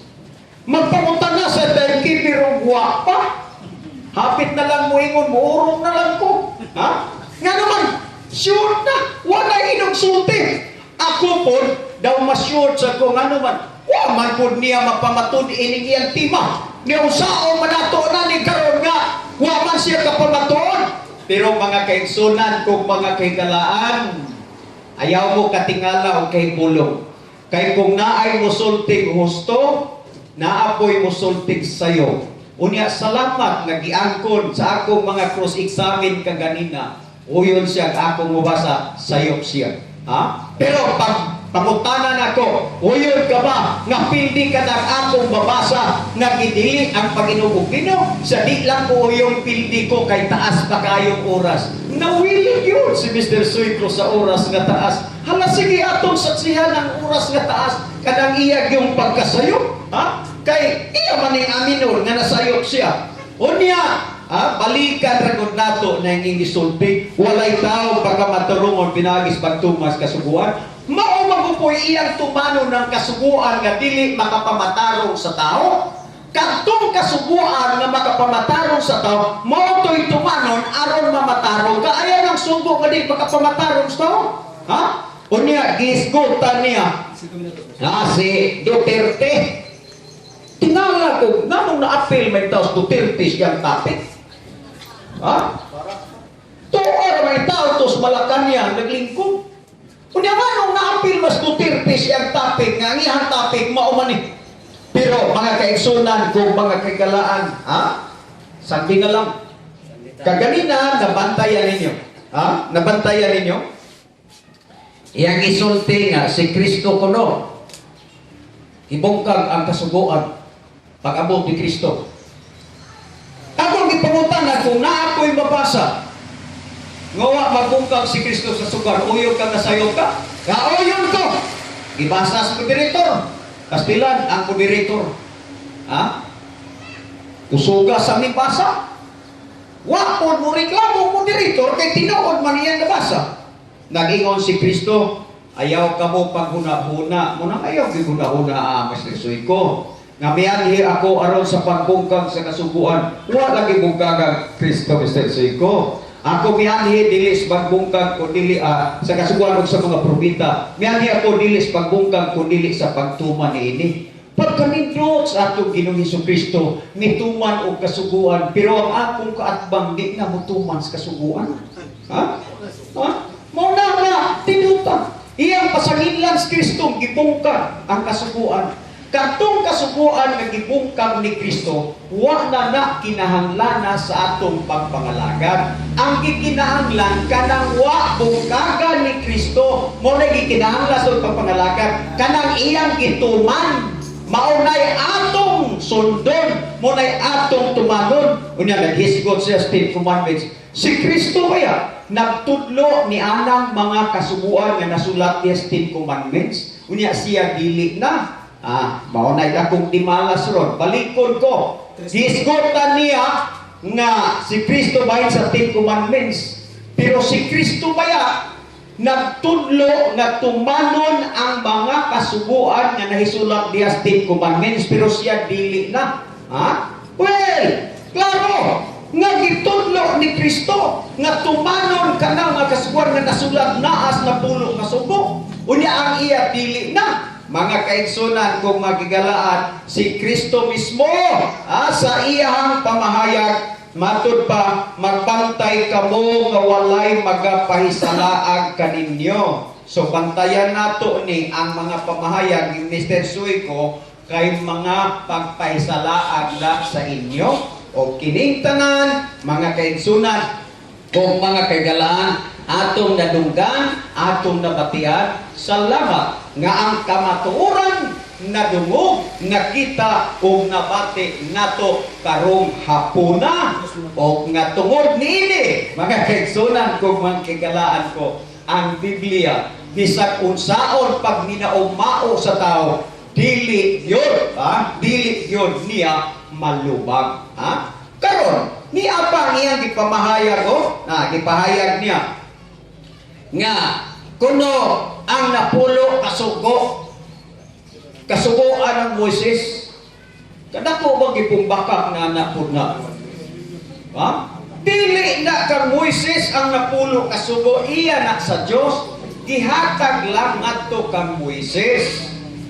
Magpangunta na sa timekeeper pero wa pa. Hapit na lang moingon, muurong na lang ko. Ha? Nga naman, sure na, wala inog sulti. Ako po, daw ma-sure sa ko, nga naman, wa man po niya mapamatud ining iyang tima. Niya usao manato na ni karon nga, wa man siya kapamatuod. Pero mga kaigsunan, kung mga kahigalaan, ayaw mo katingala o kay bulong. Kay kung naay musulting husto, naapoy musulting sayo. Unya, salamat nga giangkon sa akong mga cross-examine kaganina. Uyon siya ang akong mubasa, sayop siya. Ha? Pero pag pangutanan ako, uyon ka ba nga pildi ka ng akong babasa nga gidili ang pag-inom og Ginoo? Sa di lang ko uyong pildi ko kay taas pa kayong oras. Nawilig yun si Mr. Suico sa oras nga taas. Hala sige atong saksihan ang oras nga taas kanang iyag yung pagkasayop. Ha? Kay iya man ning aminor nga nasayop siya. Unya, ha, balikan ra gud nato na yung gisulti, walay tao pagkamatarungon pinagis pagtumas kasuguan. Mao man po'y iyang tumano ng kasuguan nga dili makapamatarong sa tao. Kadtong kasuguan nga makapamatarong sa tao, mao to'y tumanon aron mamatarong ka. Ayaw ng sugo nga dili makapamatarong sa tao. Ha? Unya, gisgutan niya 5 minutos. na si Duterte. Tingala ko, nganong na-appeal may taos Duterte siyang topic? Ha? Tuo ra may tao tos Malacanang naglingkod. Unya nganong na-appeal mas Duterte siyang topic nga ang iyang topic mao man ni. Pero mga kaigsunan kung mga kagalaan, ha? Sandi na lang. Kaganina nabantayan ninyo. Ha? Nabantayan ninyo? Iyang isulti nga si Kristo kuno. Ibungkag ang kasuguan pag-abot ni Kristo. Akong gipangutana kung naa ko'y mabasa, nga wa magbungkag si Kristo sa sugar, uyog ka nasayop ka? Kauyon ko! Gibasa sa moderator. Kastilan ang moderator. Ha? Kusuga sa mibasa. Wa po mo reklamo moderator kay tinuod man iyang nabasa. Nag-ingon si Kristo, Ayaw kamo paghuna-huna. Muna ayaw gihuna-huna ah, Mr. Suico. Nga mianhi ako aron sa pagbungkag sa kasuguan. Wa lagi bungkagang Kristo, Mr. Suico. Ako mianhi dili sa pagbungkag kun dili sa kasuguan ug sa mga propeta. Mianhi ako dili sa pagbungkag kun dili sa pagtuman niini. Pagkanindot sa atong Ginoong Hesus Kristo, nituman og kasuguan, pero ang akong kaatbang di na motuman sa kasuguan. Ha? Ha? Mao na nga tinuta. Iyang pasanginlan sa Kristo gibungkag ang kasuguan. Katong kasuguan nga gibungkag ni Kristo, wa na na kinahanglana sa atong pagpangalagad. Ang gikinahanglan kanang wa bungkagan ni Kristo, mao na gikinahanglan sa atong pagpangalagad, kanang iyang gituman, maunay atong sundon, maunay atong tumanon. Unya naghisgot siya sa Ten Commandments. Si Kristo kaya nagtudlo ni anang mga kasuguan nga nasulat niya sa Ten Commandments. Unya siya dili na. Ah, maunay akong dimalas ron. Balikon ko. Hisgotan niya nga si Kristo bahin sa Ten Commandments. Pero si Kristo kaya nagtudlo nga tumanon ang mga kasuguan nga nahisulat diya sa Ten Commandments, pero siya dili na. Ha? Well, klaro nga gitudlo ni Kristo nga tumanon kanang mga kasuguan nga nasulat naas na pulo nga sugo. Unya ang iya dili na. Mga kaigsunan kung magigalaan, si Kristo mismo sa iyahang pamahayag, matud pa, "Magbantay kamo nga walay magapahisalaag kaninyo." So bantayan nato ni ang mga pamahayag ni Mr. Suico kay mga pagpahisalaag na sa inyo. O kining tanan, mga kaigsunan kung mga kaigalaan, atong nadunggan, atong nabatian. Salamat nga ang kamatuoran nadungog, nakita ug nabati nato karong hapuna. O nga tungod niini, mga kaigsunan kung mga kaigalaan ko, ang Biblia bisag unsaon pag minaumao sa tao, dili yun, ha? Dili yun niya malubag, ha? Karon ni apa ang iyang gipamahayag o na gipahayag niya nga kuno ang napulo kasugo, kasuguan ng Moises, kadako ba gipumbakak na napud na, ha? Dili na kang Moises ang napulo kasugo, iya na sa Dios, gihatag lang ngadto kang Moises.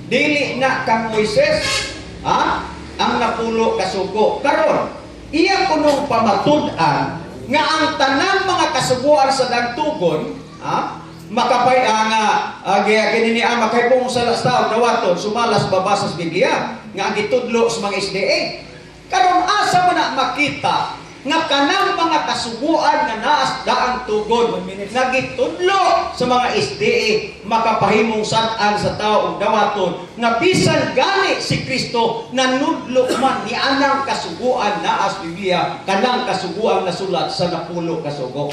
Dili na kang Moises, ha, ang napulo kasugo. Karon iya kunong pamatud-an nga ang tanang mga kasuguan sa dagtugon, ha, makapay nga kini ni ang makahibong sa tao dawaton sumalas babasa sa Biblia nga ang gitudlo sa mga SDA. Karon asa mo na makita nga kanang mga kasuguan nga naas daang tugon nga gitudlo sa mga SDA makapahimong sad-an sa tao ug dawaton nga bisan gani si Kristo nanudlo man ni anang kasuguan naas Biblia, kanang kasuguan nasulat sa napulo kasugo?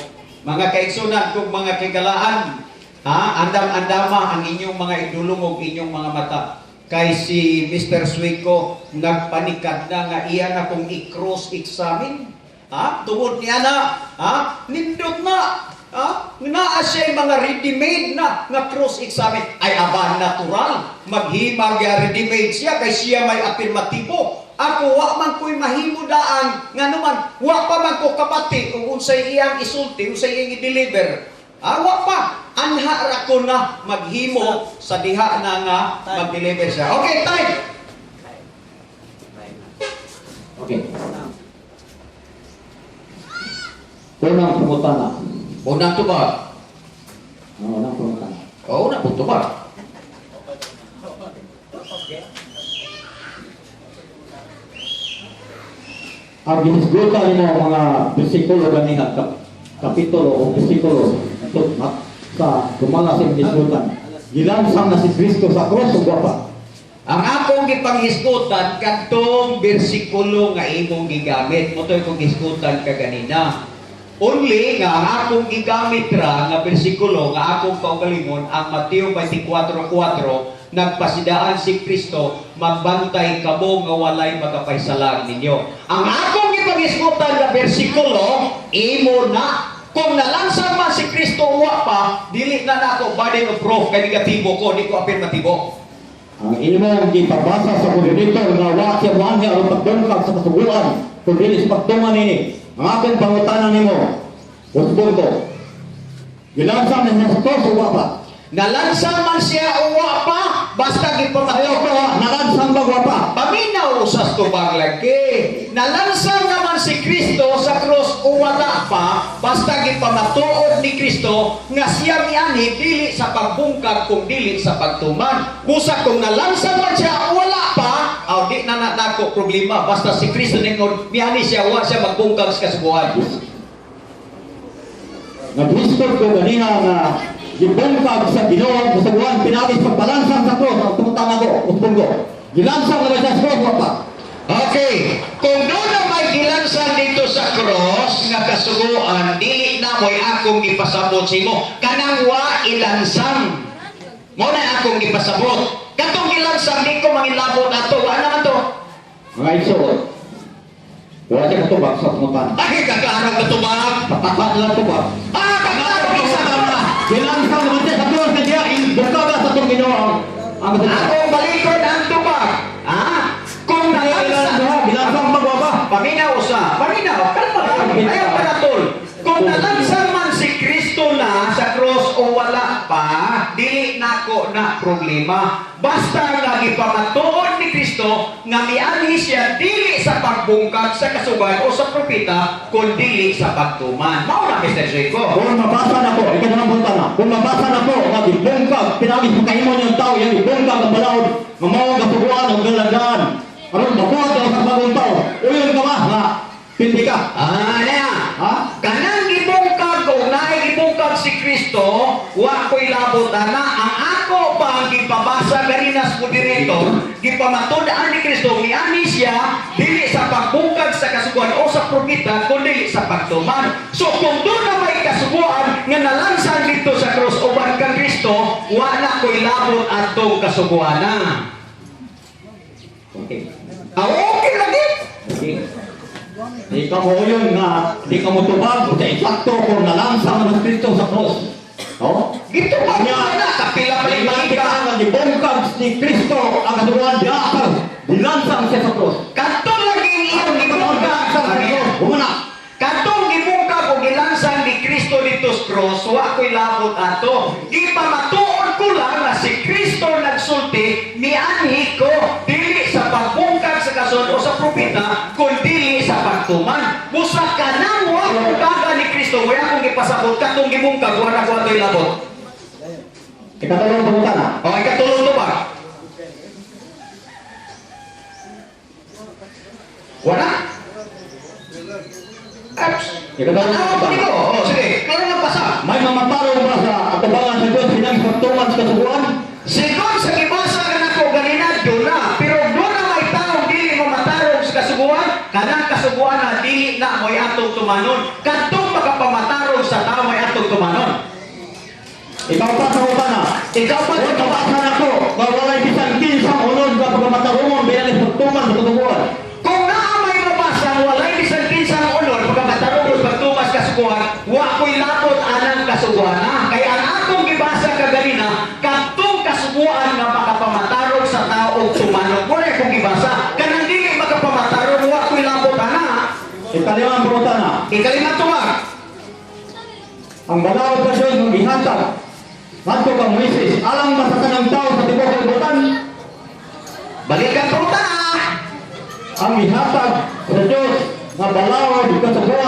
Mga kaigsunan kung mga kagalaan, ha, andam-andama ang inyong mga idulong ug inyong mga mata. Kay si Mr. Suico nagpanikad na nga iya na kung i-cross examine. Ha? Tungod niya na, ha? Nindot na. Ha? Naa siya mga ready-made na nga cross-examine. Ay aba natural. Maghimag ya ready-made siya kay siya may apirmatibo. Ako wa man ko'y mahimo daan nga naman wa pa man ko kabati kung unsay iyang isulti, unsay iyang i-deliver. Ah, wa pa. Anha ra ko na maghimo sa diha na nga mag-deliver siya. Okay, time. Okay. Unang pangutana. Unang tubag. Oh, unang pangutana. Oo, unang pong tubag. Ang ginisgutan nimo mga bersikulo ganiha, kapitulo o bersikulo ito, sa gumala sa ginisgutan. Gilansang na si Kristo sa krus o wa pa? Ang akong gipanghisgutan kadtong bersikulo nga imong gigamit mo to'y kong hisgutan kaganina. Only nga ang akong gigamit ra nga bersikulo nga akong kaugalingon ang Mateo 24:4, nagpasidaan si Kristo, "Magbantay kamo nga walay magapahisalag ninyo." Ang akong gipanghisgutan nga bersikulo imo na. Kung nalansang man si Kristo wa pa, dili na nako burden of proof kay negatibo ko, di ko apirmatibo. Ang imong gipabasa sa moderator nga wa siya moanhi aron pagbungkag sa kasuguan kung dili sa pagtuman nini. Ang akong pangutana nimo, usbon ko. Gilansang ni sa cross o wa pa? Nalansang man siya o wa pa, basta Ayaw gipamatuod ko ha, nalansang ba wa pa? Paminaw usas tubang lagi. Nalansang naman si Kristo sa krus o wala pa, basta gipamatuod ni Kristo nga siya mianhi dili sa pagbungkag kung dili sa pagtuman. Busa kung nalansang man siya o wala pa, aw di na na nako problema. Basta si Kristo ningon mianhi siya, wa siya magbungkag sa kasuguan. Nag-whisper ko ganiha nga gibungkag sa Ginoo ang kasuguan pinagi sa pagpalansang sa cross ang pangutana ko, usbon ko. Gilansang na ba siya sa cross wa pa? Okay, kung doon na may gilansan dito sa cross nga kasuguan, dili na mo'y akong gipasabot sa imo. Kanang wa ilansang. Mo na akong gipasabot. Katong gilansang di ko mangilabot ato, wa naman to. Mga igsoon, wala siya katubag sa pangutana. Ay, kaklaro katubag. Patakan lang tubag. Ah, kaklaro isa ka. Gilansang naman siya sa cross kaya ibungkaga sa itong Ginoo ang kasuguan. Akong balikon ang tubag. Ah, kung nalansan, Gilansang ba wa pa? Paminaw sa, paminaw, kalma lang. Ayaw pa na tol. Kung nalansang man si Kristo na sa cross o wala pa, dili nako na problema. Basta nga gipamatuod ni Kristo nga mianhi siya dili sa pagbungkag sa kasugan o sa propeta, kun dili sa pagtuman. Mao na, Mr. Jacob. Kung mabasa na ko, ikaw punta na. Kung mabasa na ko, nga gibungkag, pinagi sa kahimo niyang tao, yang gibungkag ang balaod, nga mao ang kasuguan ang galandaan. Aron makuha ka sa bagong tao. Uyon ka ba? Nga, pindi ka. Ah, na. Ha? Kanang gibungkag o naay gibungkag si Kristo, wa ko'y labot ana. Ang ako pa ang gipabasa ganinas moderator, gipamatud-an ni Kristo miani siya dili sa pagbungkag sa kasuguan o sa propeta kundi sa pagtuman. So kung doon na may kasuguan nga nalansan dito sa krus uban kang Kristo, wa na ko'y labot atong kasuguan na. Okay. Ah, okay lagi. Okay. Di ka mo uyon nga, di ka mo tubag, sa eksakto kung nalansang ang Kristo sa cross. No? Gito pa na kapila pa Balik ka. ka nga gibungkag ni Kristo ang kasuguan diya sa dilansang siya sa cross. Kadto lagi iyong gibungkag. Humana. Katong gibungkag o gilansang ni Kristo dito sa cross, wa ko'y labot ato. Gipamatuod ko lang na si Kristo nagsulti, mianhi ko, dili sa pagbungkag sa kason o sa propeta, kun dili sa pagtuman. Busa kanang wa bungkaga ni Kristo, wala akong gipasabot, katong gibungkag, wala ko ato'y labot. Ikatulong pangutana. O, ikatulong to ba? Wala? Eps. Ikatulong Ano pangutana. ko? Oh, sige. Klaro lang basa. May mamatarong ba sa atubangan sa Diyos pinang pagtuman sa kasuguan? Sigon sa gibasa ka nako ganina doon na. Pero doon na may taong dili mo matarong sa kasuguan, kanang kasuguan na dili na mo'y atong tumanon. Kadtong makapamatarong sa tao may atong tumanon. Ikaw pa sa utana. Ikaw pa. Kung kabasa na ko, nga walay bisan kinsang unod nga pagkamatarungon bilang pagtuman sa kasuguan. Kung naa may mabasa, walay bisan kinsang ulod, pagkamatarong sa pagtumas kasuguan, wa ko'y labot anang kasuguan na. Kaya ang akong gibasa kaganina, kadtong kasuguan nga makapamatarong sa tao og tumanon. Wala akong gibasa. Kanang dili makapamatarong, wa ko'y labot ana. Ikalimang pangutana. Ikalimang tubag. Ang balaod sa Diyos nga gihatag ngadto kang Moises alang ba sa tanang tao sa tibuok kalibutan? Balikan po ta. Ang gihatag sa Diyos nga balaod kasuguan